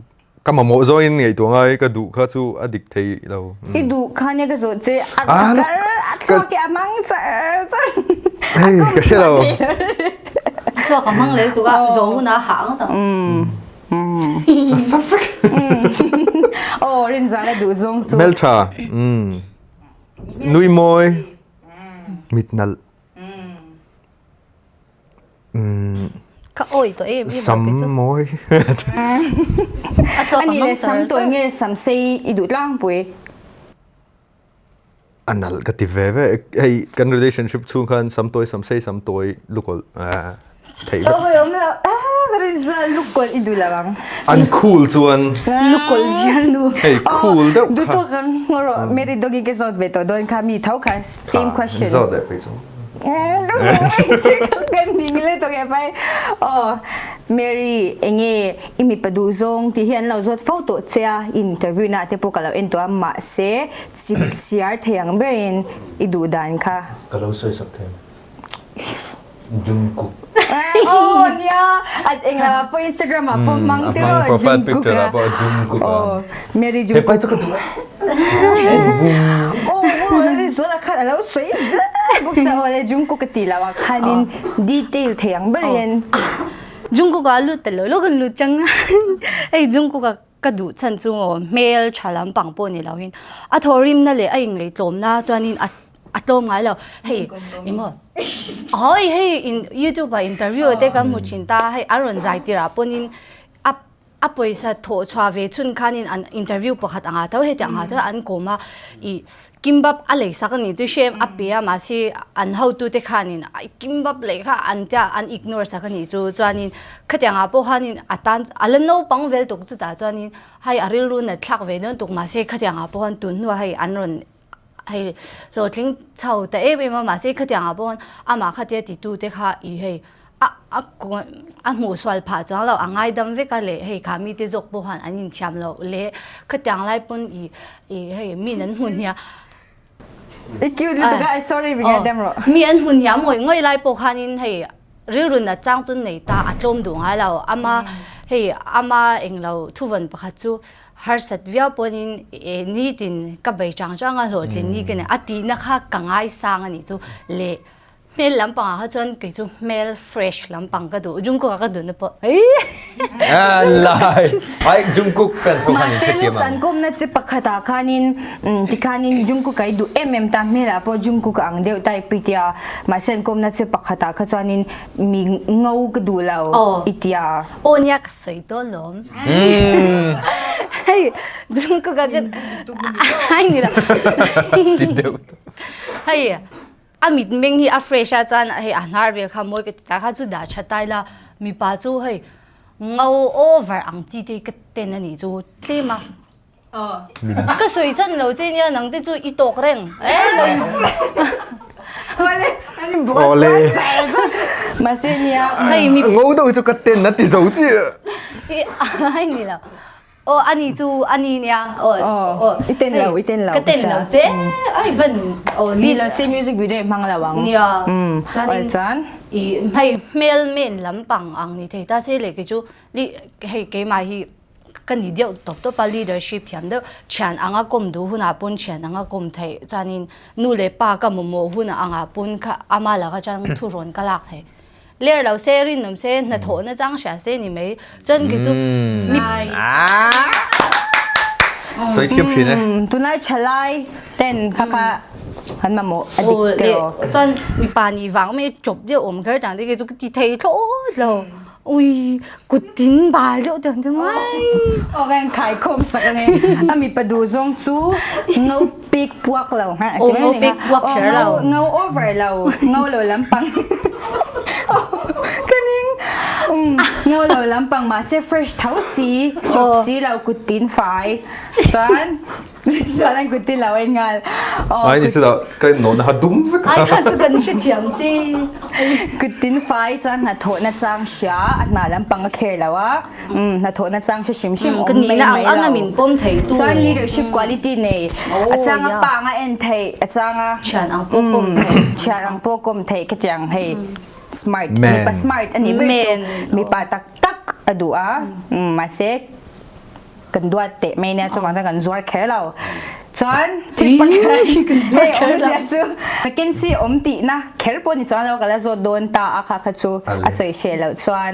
ka mamawh zawngin ngaihtuah ngai ka duh kha chu a dik thei lo i duh kha nia ka zawh che a kal a thluak hi a hmang char char hei ka hre lo thluak a hmang leh tuk a zawh hunah a hah ngawt ang Aw rinzan a duh zawng chu. Hmeltha. Nui mawi. Mit nalh. Ka awi tawh em em Sam mawi. Ani le sam tawi nge sam sei i duh tlangpui. A nalh ka ti ve ve. Hei kan relationship chhung khan sam tawi sam sei sam tawi lukawlh theih vek. Awi awm lo ah lukawlh i duh lo ang. An cool chuan. Lukawlh vial nu. Hei cool deuh kha. Duhtawk ang rawh Mary doggy ka zawt ve tawh dawn kha mi tho kha same question. Zawt leh phei chu. Kan ning le tawk e pai. Aw Mary enge I mipa duh zawng tih hi an lo zawt fo tawh che a, interview na te pawh ka lo en tawh a, mahse chip chhiar thei ang berin i duh dan kha. Ka lo sawi sak thei. Jungkook. Aw nia, at englo ah pawh Instagram ah pawh hmang tiraw Jungkook a. Profile picture ah pawh Jungkook a. Aw Mary Jungkook. Hepa hi chu ka duh e. Aw aw Zuala khan a lo sawi zel bawk sia aw le Jungkook ka tih loh ah khanin detail thei ang berin. Jungkook a lut ta lo lo kan lut chang hei Jungkook a ka duh chhan chu maw hmel tha lampang pawh ni lo in a thawhrim na leh a inglei tlawm na chuan in a tlawm ngai lo hei emaw hawi hei in youtube ah interview te kan hmu thin ta hei a rawn zai tirh ah pawn in a a pawisa thawh chhuah ve chhun khan in an interview pakhat anga tho hetiang anga tho an kawm a ih Kimbap a lei sak a ni chu hrem a pe a mahse an hotute khanin kimbap lei kha an tia an ignore sak a ni chu chuanin khatiang ah pawh khanin a tan a la naupang vel tuk chutah chuanin hei a rilru nat thlak ve dawn tuk mahse khatiang ah pawh khan tun hnuah hei an rawn hei hlawhtling chho ta em em a mahse khatiang ah pawh khan amah khatia titute kha ih hei a a a hmuh sual phah chuang lo a ngaidam vek a leh hei kha mite zawk pawh khan an inthiam loh leh khatiang lai pawn ih ih hei min an hmu hniam I cute lutuk a sorry mi ngaidam rawh mi an hmu hniam ngawih ngawih lai pawh khanin hei rilru nat chang chu nei ta a tlawm duh ngai lo ama hei ama englo thuvawn pakhat chu harsat viau pawhin nitin ka bei chang chang a hlawhtlin ni ka nei a tihna kha ka ngaisang a nih chu leh. Hmel lampang ah kha chuan kei chu hmel fresh lampang ka duh Jungkook a ka duhna pawh Lai ai Jungkook fans ho khan in Mahse hrethiam looks ang. an kawmna chi pakhat ah khanin tikhanin Jungkook a i duh em em ta hmel ah pawh Jungkook a ang deuh ta i tia mahse an kawmna chi pakhat ah kha chuanin mi ngo ka duh lo i tia. Aw nia ka sawi dawn lawm. Hei Jungkook a ka ai ni lo. Ti deuh. Hei A mitmeng hi a fresh a chuan hei a hnar vel kha mawi ka ti ta kha chu dah tha tai la mipa chu hei ngo over ang chi te ka ten a nih chu tlem a ka sawi chhan lo che nia nang te chu i tawk reng Awle Mahse nia hei mi ngo deuh hi chu ka ten a ti zo chiah ai ni lo Aw ani chu ani nia aw aw i ten lo i ten lo ka ten lo che ai van aw ni lo se music video hmang lo ang nia chuan chuan i hei hmel men lampang ang ni thei ta se le ke chu li hei keimah hi ka ni deuh tawp tawp a leadership thiam deuh thian anga kawm duh hunah pawn thian anga kawm theih chuanin nu leh pa ka mamawh hun angah pawn kha ama laka chuan thu rawn ka lak thei Ler lo se rinawm se hnathawh na chang hria se ni mai chuan kei chu mi Sawi thiam thin e. Tunlai thalai ten kha kha an mamawh a dik tiraw. Chuan mipa nih vang mai chawp deuh awm kher tang te kei chu ka ti thei thlawt lo. Ui kut tin bal deuh tiang te mai. Aw kan khai khawm sak a ni. A mipa duh zawng chu ngo pik puak lo ha. Aw ngo pik puak kher lo. Ngo over lo. Ngo lo lampang. Ka ning. Ngo lo lampang mahse fresh tho si, chawp si lo kut tin fai. Chuan chuan an kut tin lo en nghal. Ai ni chu dah ka nawhna ha dum vek a. Ai khan chu kan hrethiam che. Kut tin fai chuan hnathawhna chang hria a hna lampang a kher lo a. Hnathawhna chang hre hrim hrim awm mai mai lo. Chuan leadership quality nei a changa pa anga en theih a changa thian ang pawh kawm theih thian ang pawh kawm theih khitiang hei smart mipa smart a nih ber chu mipa tak tak a duh a mahse kan duat teh mai nia chuvang chuan kan zuar kher lo chuan thil pakhat hei awmzia chu vacancy awm tihna kher pawh ni chuan lo ka la zawt dawn ta a kha kha chu a sawi hreh loh chuan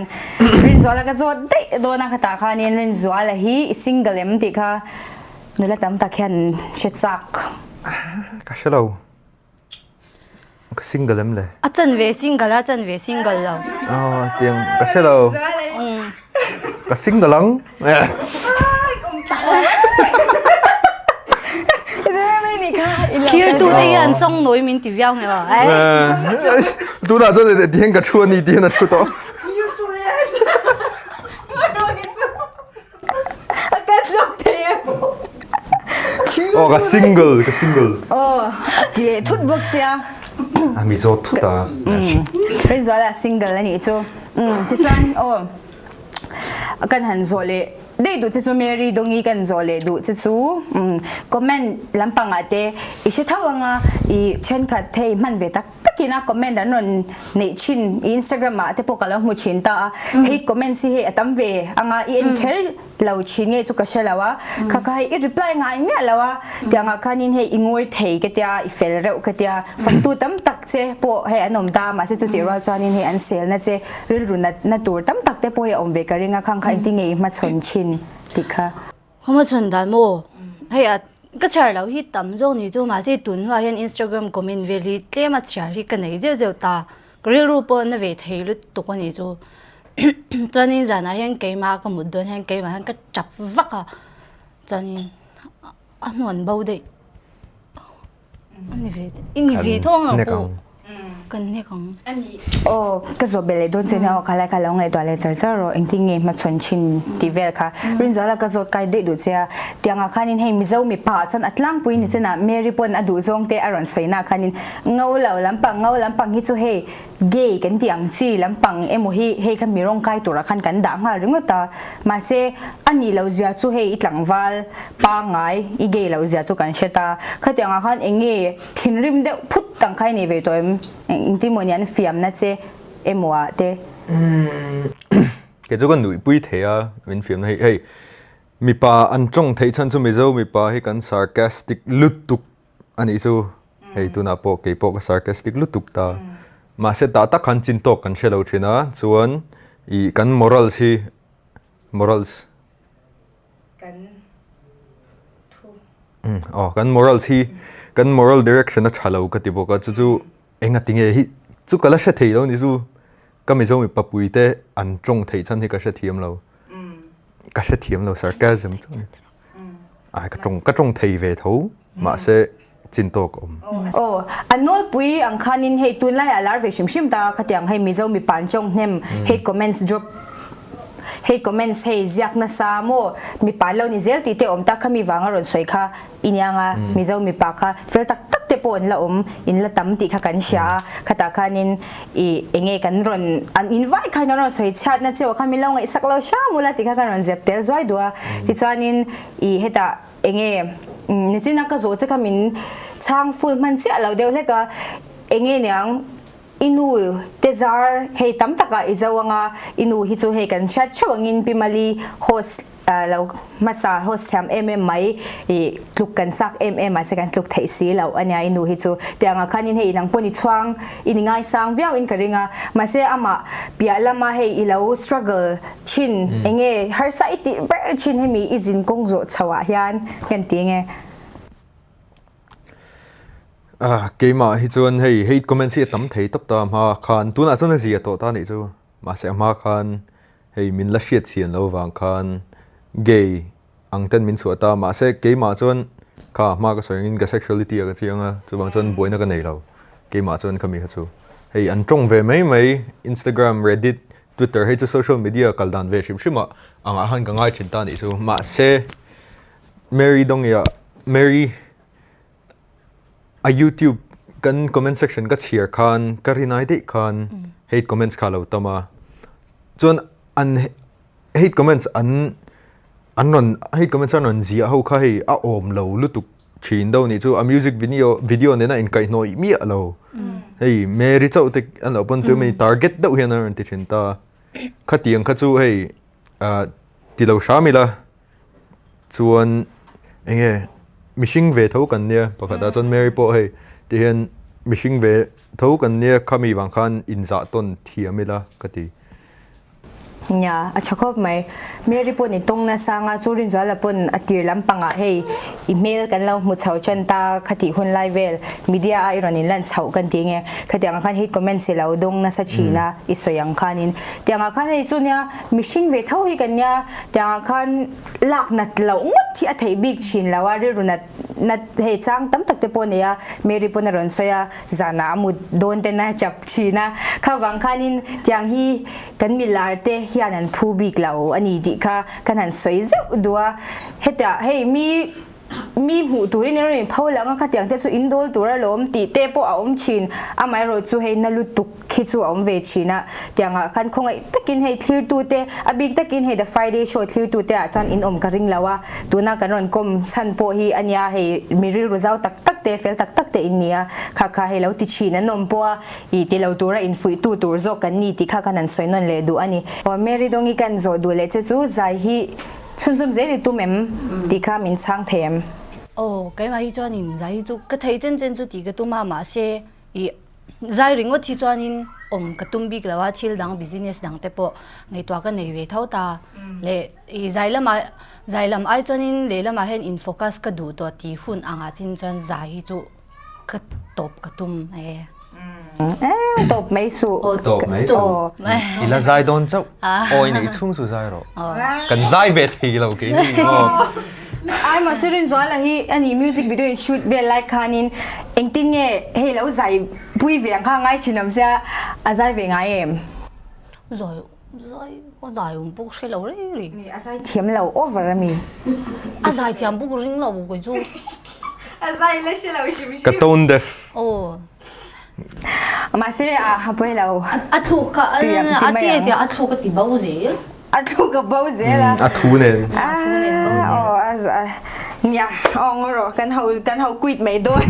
Rinzuala ka zawt daih dawn a khatah khanin Rinzuala hi i single em tih kha nula tam tak hian hre chak. Ka hre lo. Ka single em le? A chanve single a chanve single lo. Aw tiang ka hre lo. Ka single ang. Thlir tu te hian song nawi min ti viau nge maw? Tunah chuan tihian ka thu a ni tihian a thu tawh. Aw ka single ka single. Aw ti leh thut bawk sia. A mi zawt thut a. Rinzuala single a nih chu. Tichuan aw kan han zawh leh daih duh che chu Mary Dongi kan zawh leh duh che chu comment lampangah te i hre tho anga i thenkhat hei hman ve tak takin a comment an rawn neih thin i Instagram ah te pawh ka lo hmu thin ta a hate comments hi hei a tam ve anga i en kher lo thin nge chu ka hre lo a kha kha hei i reply ngai miah lo a tiangah khanin hei i ngawi thei ka tia i fel reuh ka tia faktu tam tak che pawh hei an awm ta mahse chutih rual chuanin hei an selna che rilru natna tur tam tak te pawh hi a awm ve ka ring a khang kha engtin nge i hmachhawn thin tih kha. Ka hmachhawn dan maw? Hei a ka chhiar loh hi tam zawk ni chu mahse tun hnuah hian Instagram comment vel hi tlem a chhiar hi ka nei zeuh zeuh ta. Ka rilru pawh na ve thei lutuk a nih chu. Chuanin zanah hian keimah ka mut dawn hian keimah hian ka tap vak a chuanin a hnuan bo daih. Ni ve i ni ve thawng lo pawh kan hnek ang. Aw ka zawh belh leh dawn che nia aw khalai kha lo ngaihtuah leh char char rawh engtin nge hmachhawn thin tih vel kha Rinzuala ka zawt kai daih duh che a tiangah khanin hei Mizo mipa ah chuan a tlangpui ni chenah Mary pawn a duh zawng te a rawn sawi nah khanin ngo lo lampang ngo lampang hi chu hei Gay kan tih ang chi lampang emaw hi hei kha mi rawng kai turah khan kan dah nghal ringawt a, mahse a nih loh zia chu hei i tlangval pangngai i gay loh zia chu kan hre ta. Khatiang ah khan eng nge thinrim deuh phut ang kha i nei ve tawh em? Engtin maw ni an fiamna che emaw ah te? Kei chu ka nuihpui thei a, min fiamna hi hei mipa an tawng theih chhan chu Mizo mipa hi kan sarcastic lutuk. A nih chu, hei tunah pawh kei pawh ka sarcastic lutuk ta. Mahse tah tak khan chin tawk kan hre lo thin a, chuan ih kan morals hi morals kan thu aw kan morals hi kan moral direction a tha lo ka ti bawk a, chu chu enga tinge hi chu ka la hre thei lo ni chu ka Mizo mipa pui te an tawng theih chhan hi ka hre thiam lo ka hre thiam lo sarcasm chu ai ka tawng ka tawng thei ve tho mahse chin tawk a awm. Aw, a nawlpui ang khanin hei tunlai ah lar ve hrim hrim ta khatiang hei Mizo mipa an tawng hnem hate comments drop hate comments hei ziak nasa maw mipa an lo ni zel tih te awm ta khami vanga rawn sawi kha i niang a Mizo mipa kha fel tak tak te pawh an la awm in la tam tih kha kan hria a khatah khanin i enge kan rawn an in vai khan an rawn sawi chhiatna cheu kha min lo ngaihsak lo hram ula tih kha kan rawn zep tel zuai duh a tichuanin i hetah enge nichina ka zawh che kha min chhang full hman chiah lo deuh hlek a enge niang i nu te zar hei tam takah i zo anga i nu hi chu hei kan hriat theuh angin Pi Mali host lo hmasa host thiam em em mai i tluk kan chak em em mahse kan tluk theih si loh ania i nu hi chu tiangah khanin hei inang pawh ni chhuang i ni ngaisang viau in ka ring a mahse amah piah lama hei i lo struggle thin enge harsa i tih ber thin hemi i zin kawng zawh chho ah hian kan ti nge. Ah keimah hi chuan hei hate comments hi a tam thei tawp ta a hma khan tunah chuan a zia tawh ta anih chu mahse a hma khan hei min la hriat chian lo vang khan gay ang ten min chhuah ta mahse keimah chuan kha hma ka sawi angin ka sexuality ah ka chiang a chuvang chuan buaina ka nei lo keimah chuan khami kha chu hei an tawng ve mai mai Instagram Reddit Twitter hei chu social media kal dan ve hrim hrim ah angah khan ka ngai thin ta anih chu mahse Mary Dawngia Mary a YouTube kan comment section ka chhiar khan ka rinai daih khan hate comments kha lo tam a chuan an hate comments an an rawn hate comments an rawn ziah ho kha hei a awm lo lutuk thin deuh nih chu a music video video nena inkaihhnawih miah lo hei Mary chauh te an lo pawn tuemaw target deuh hian an rawn ti thin ta khatiang kha chu hei ah ti lo hram ila. Chuan enge mihring ve tho kan nia pakhatah chuan Mary pawh hei ti hian mihring ve tho kan nia khami vang khan inzah tawn thiam ila ka ti. Nia a tha khawp mai. Mary pawn i tawng nasa anga chu Rinzuala pawn a tir lampangah hei i hmel kan lo hmu chho tan ta khatih hun lai vel media a i rawn inlan chhoh kan ti nge khatiang ang khan hate comments i lo dawng nasa thin a i sawi ang khanin tiang ah khan hei chu nia Mihring ve tho hi kan nia, tiangah khan lak nat loh ngawt hi a theih bik thin lo a, rilru nat nat hei chang tam tak te pawh a nei a, Mary pawn a rawn sawi a, zanah a mut dawn ten a chap thin a, kha vang khanin tiang hi kan milar te hian an phu bik lo a ni tih kha kan han sawi zeuh duh a, hetah hei mi Mi hmuh turin in rawn inpho lang a, khatiang te chu in dawl tur alawm tih te pawh a awm thin. Amaherawh chu hei na lutuk khi chu a awm ve thin a, tiangah khan khawngaih takin hei thlirtute, a bik takin hei The Friday Show thlirtute ah chuan in awm ka ring lo a, tuna kan rawn kawm chhan pawh hi a nia hei mi rilru zau tak tak te, fel tak tak te in ni a, kha kha hei lo ti thin an awm pawh a, ih ti lo tura infuihtu tur zawk kan ni tih kha khan an sawi nawn leh duh a ni. Aw Mary Dawngi kan zawh duh leh che chu zai hi Chhunzawm zel i tum em tih kha min chhang thei em? Aw, keimah hi chuanin zai hi chu ka thei chen chen chu tih ka tum a, mahse ih zai ringawt hi chuanin awm ka tum bik lo a, thil dang business dang te pawh ngaihtuah ka nei ve tho ta leh ih zai lamah zai lam ai chuanin lehlamah hian in focus ka duh tawh tih hun angah chin chuan zai hi chu Ka tawp ka tum e. Eh, tawp mai suh. Tawp mai suh. I la zai dawn chauh. Awi nei chhung chu zai rawh. Kan zai ve thei lo kei ni maw. Ai mahse Rinzuala hi ani music video in shoot vel lai khanin engtin nge hei lo zai pui ve ang kha ngai thin awm sia a zai ve ngai em? Zai Zai a zai awm bawk hre lo reng reng. Mi a zai thiam lo over a mi. A zai thiam bawk ring lo kei chu. A zai la hre lo hrim hrim. Ka tone deaf. Aw. Mahse a pawi lo. A thluk kha a ti tia a thluk a ti bo zel. A thluk a bo zel a. A thu nen. A thu nen bo zel. Aw a nia aw ngaw rawh kan ho kan ho quit mai dawn.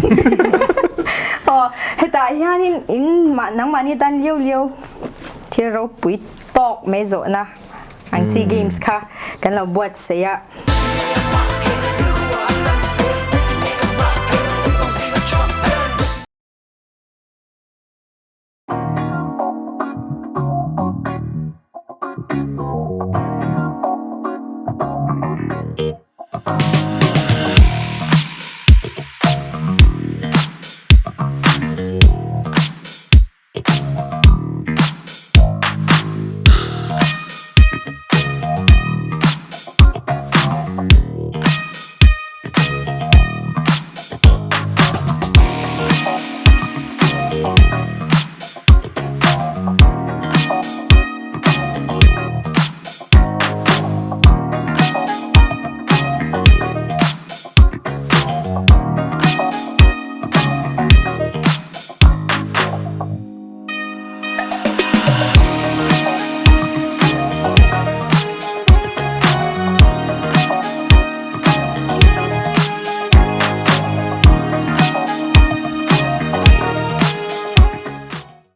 Aw hetah hianin in nangmahni tan liau liau. Thil ropui tawk mai zawhna ang chi games kha kan lo buatsaih a.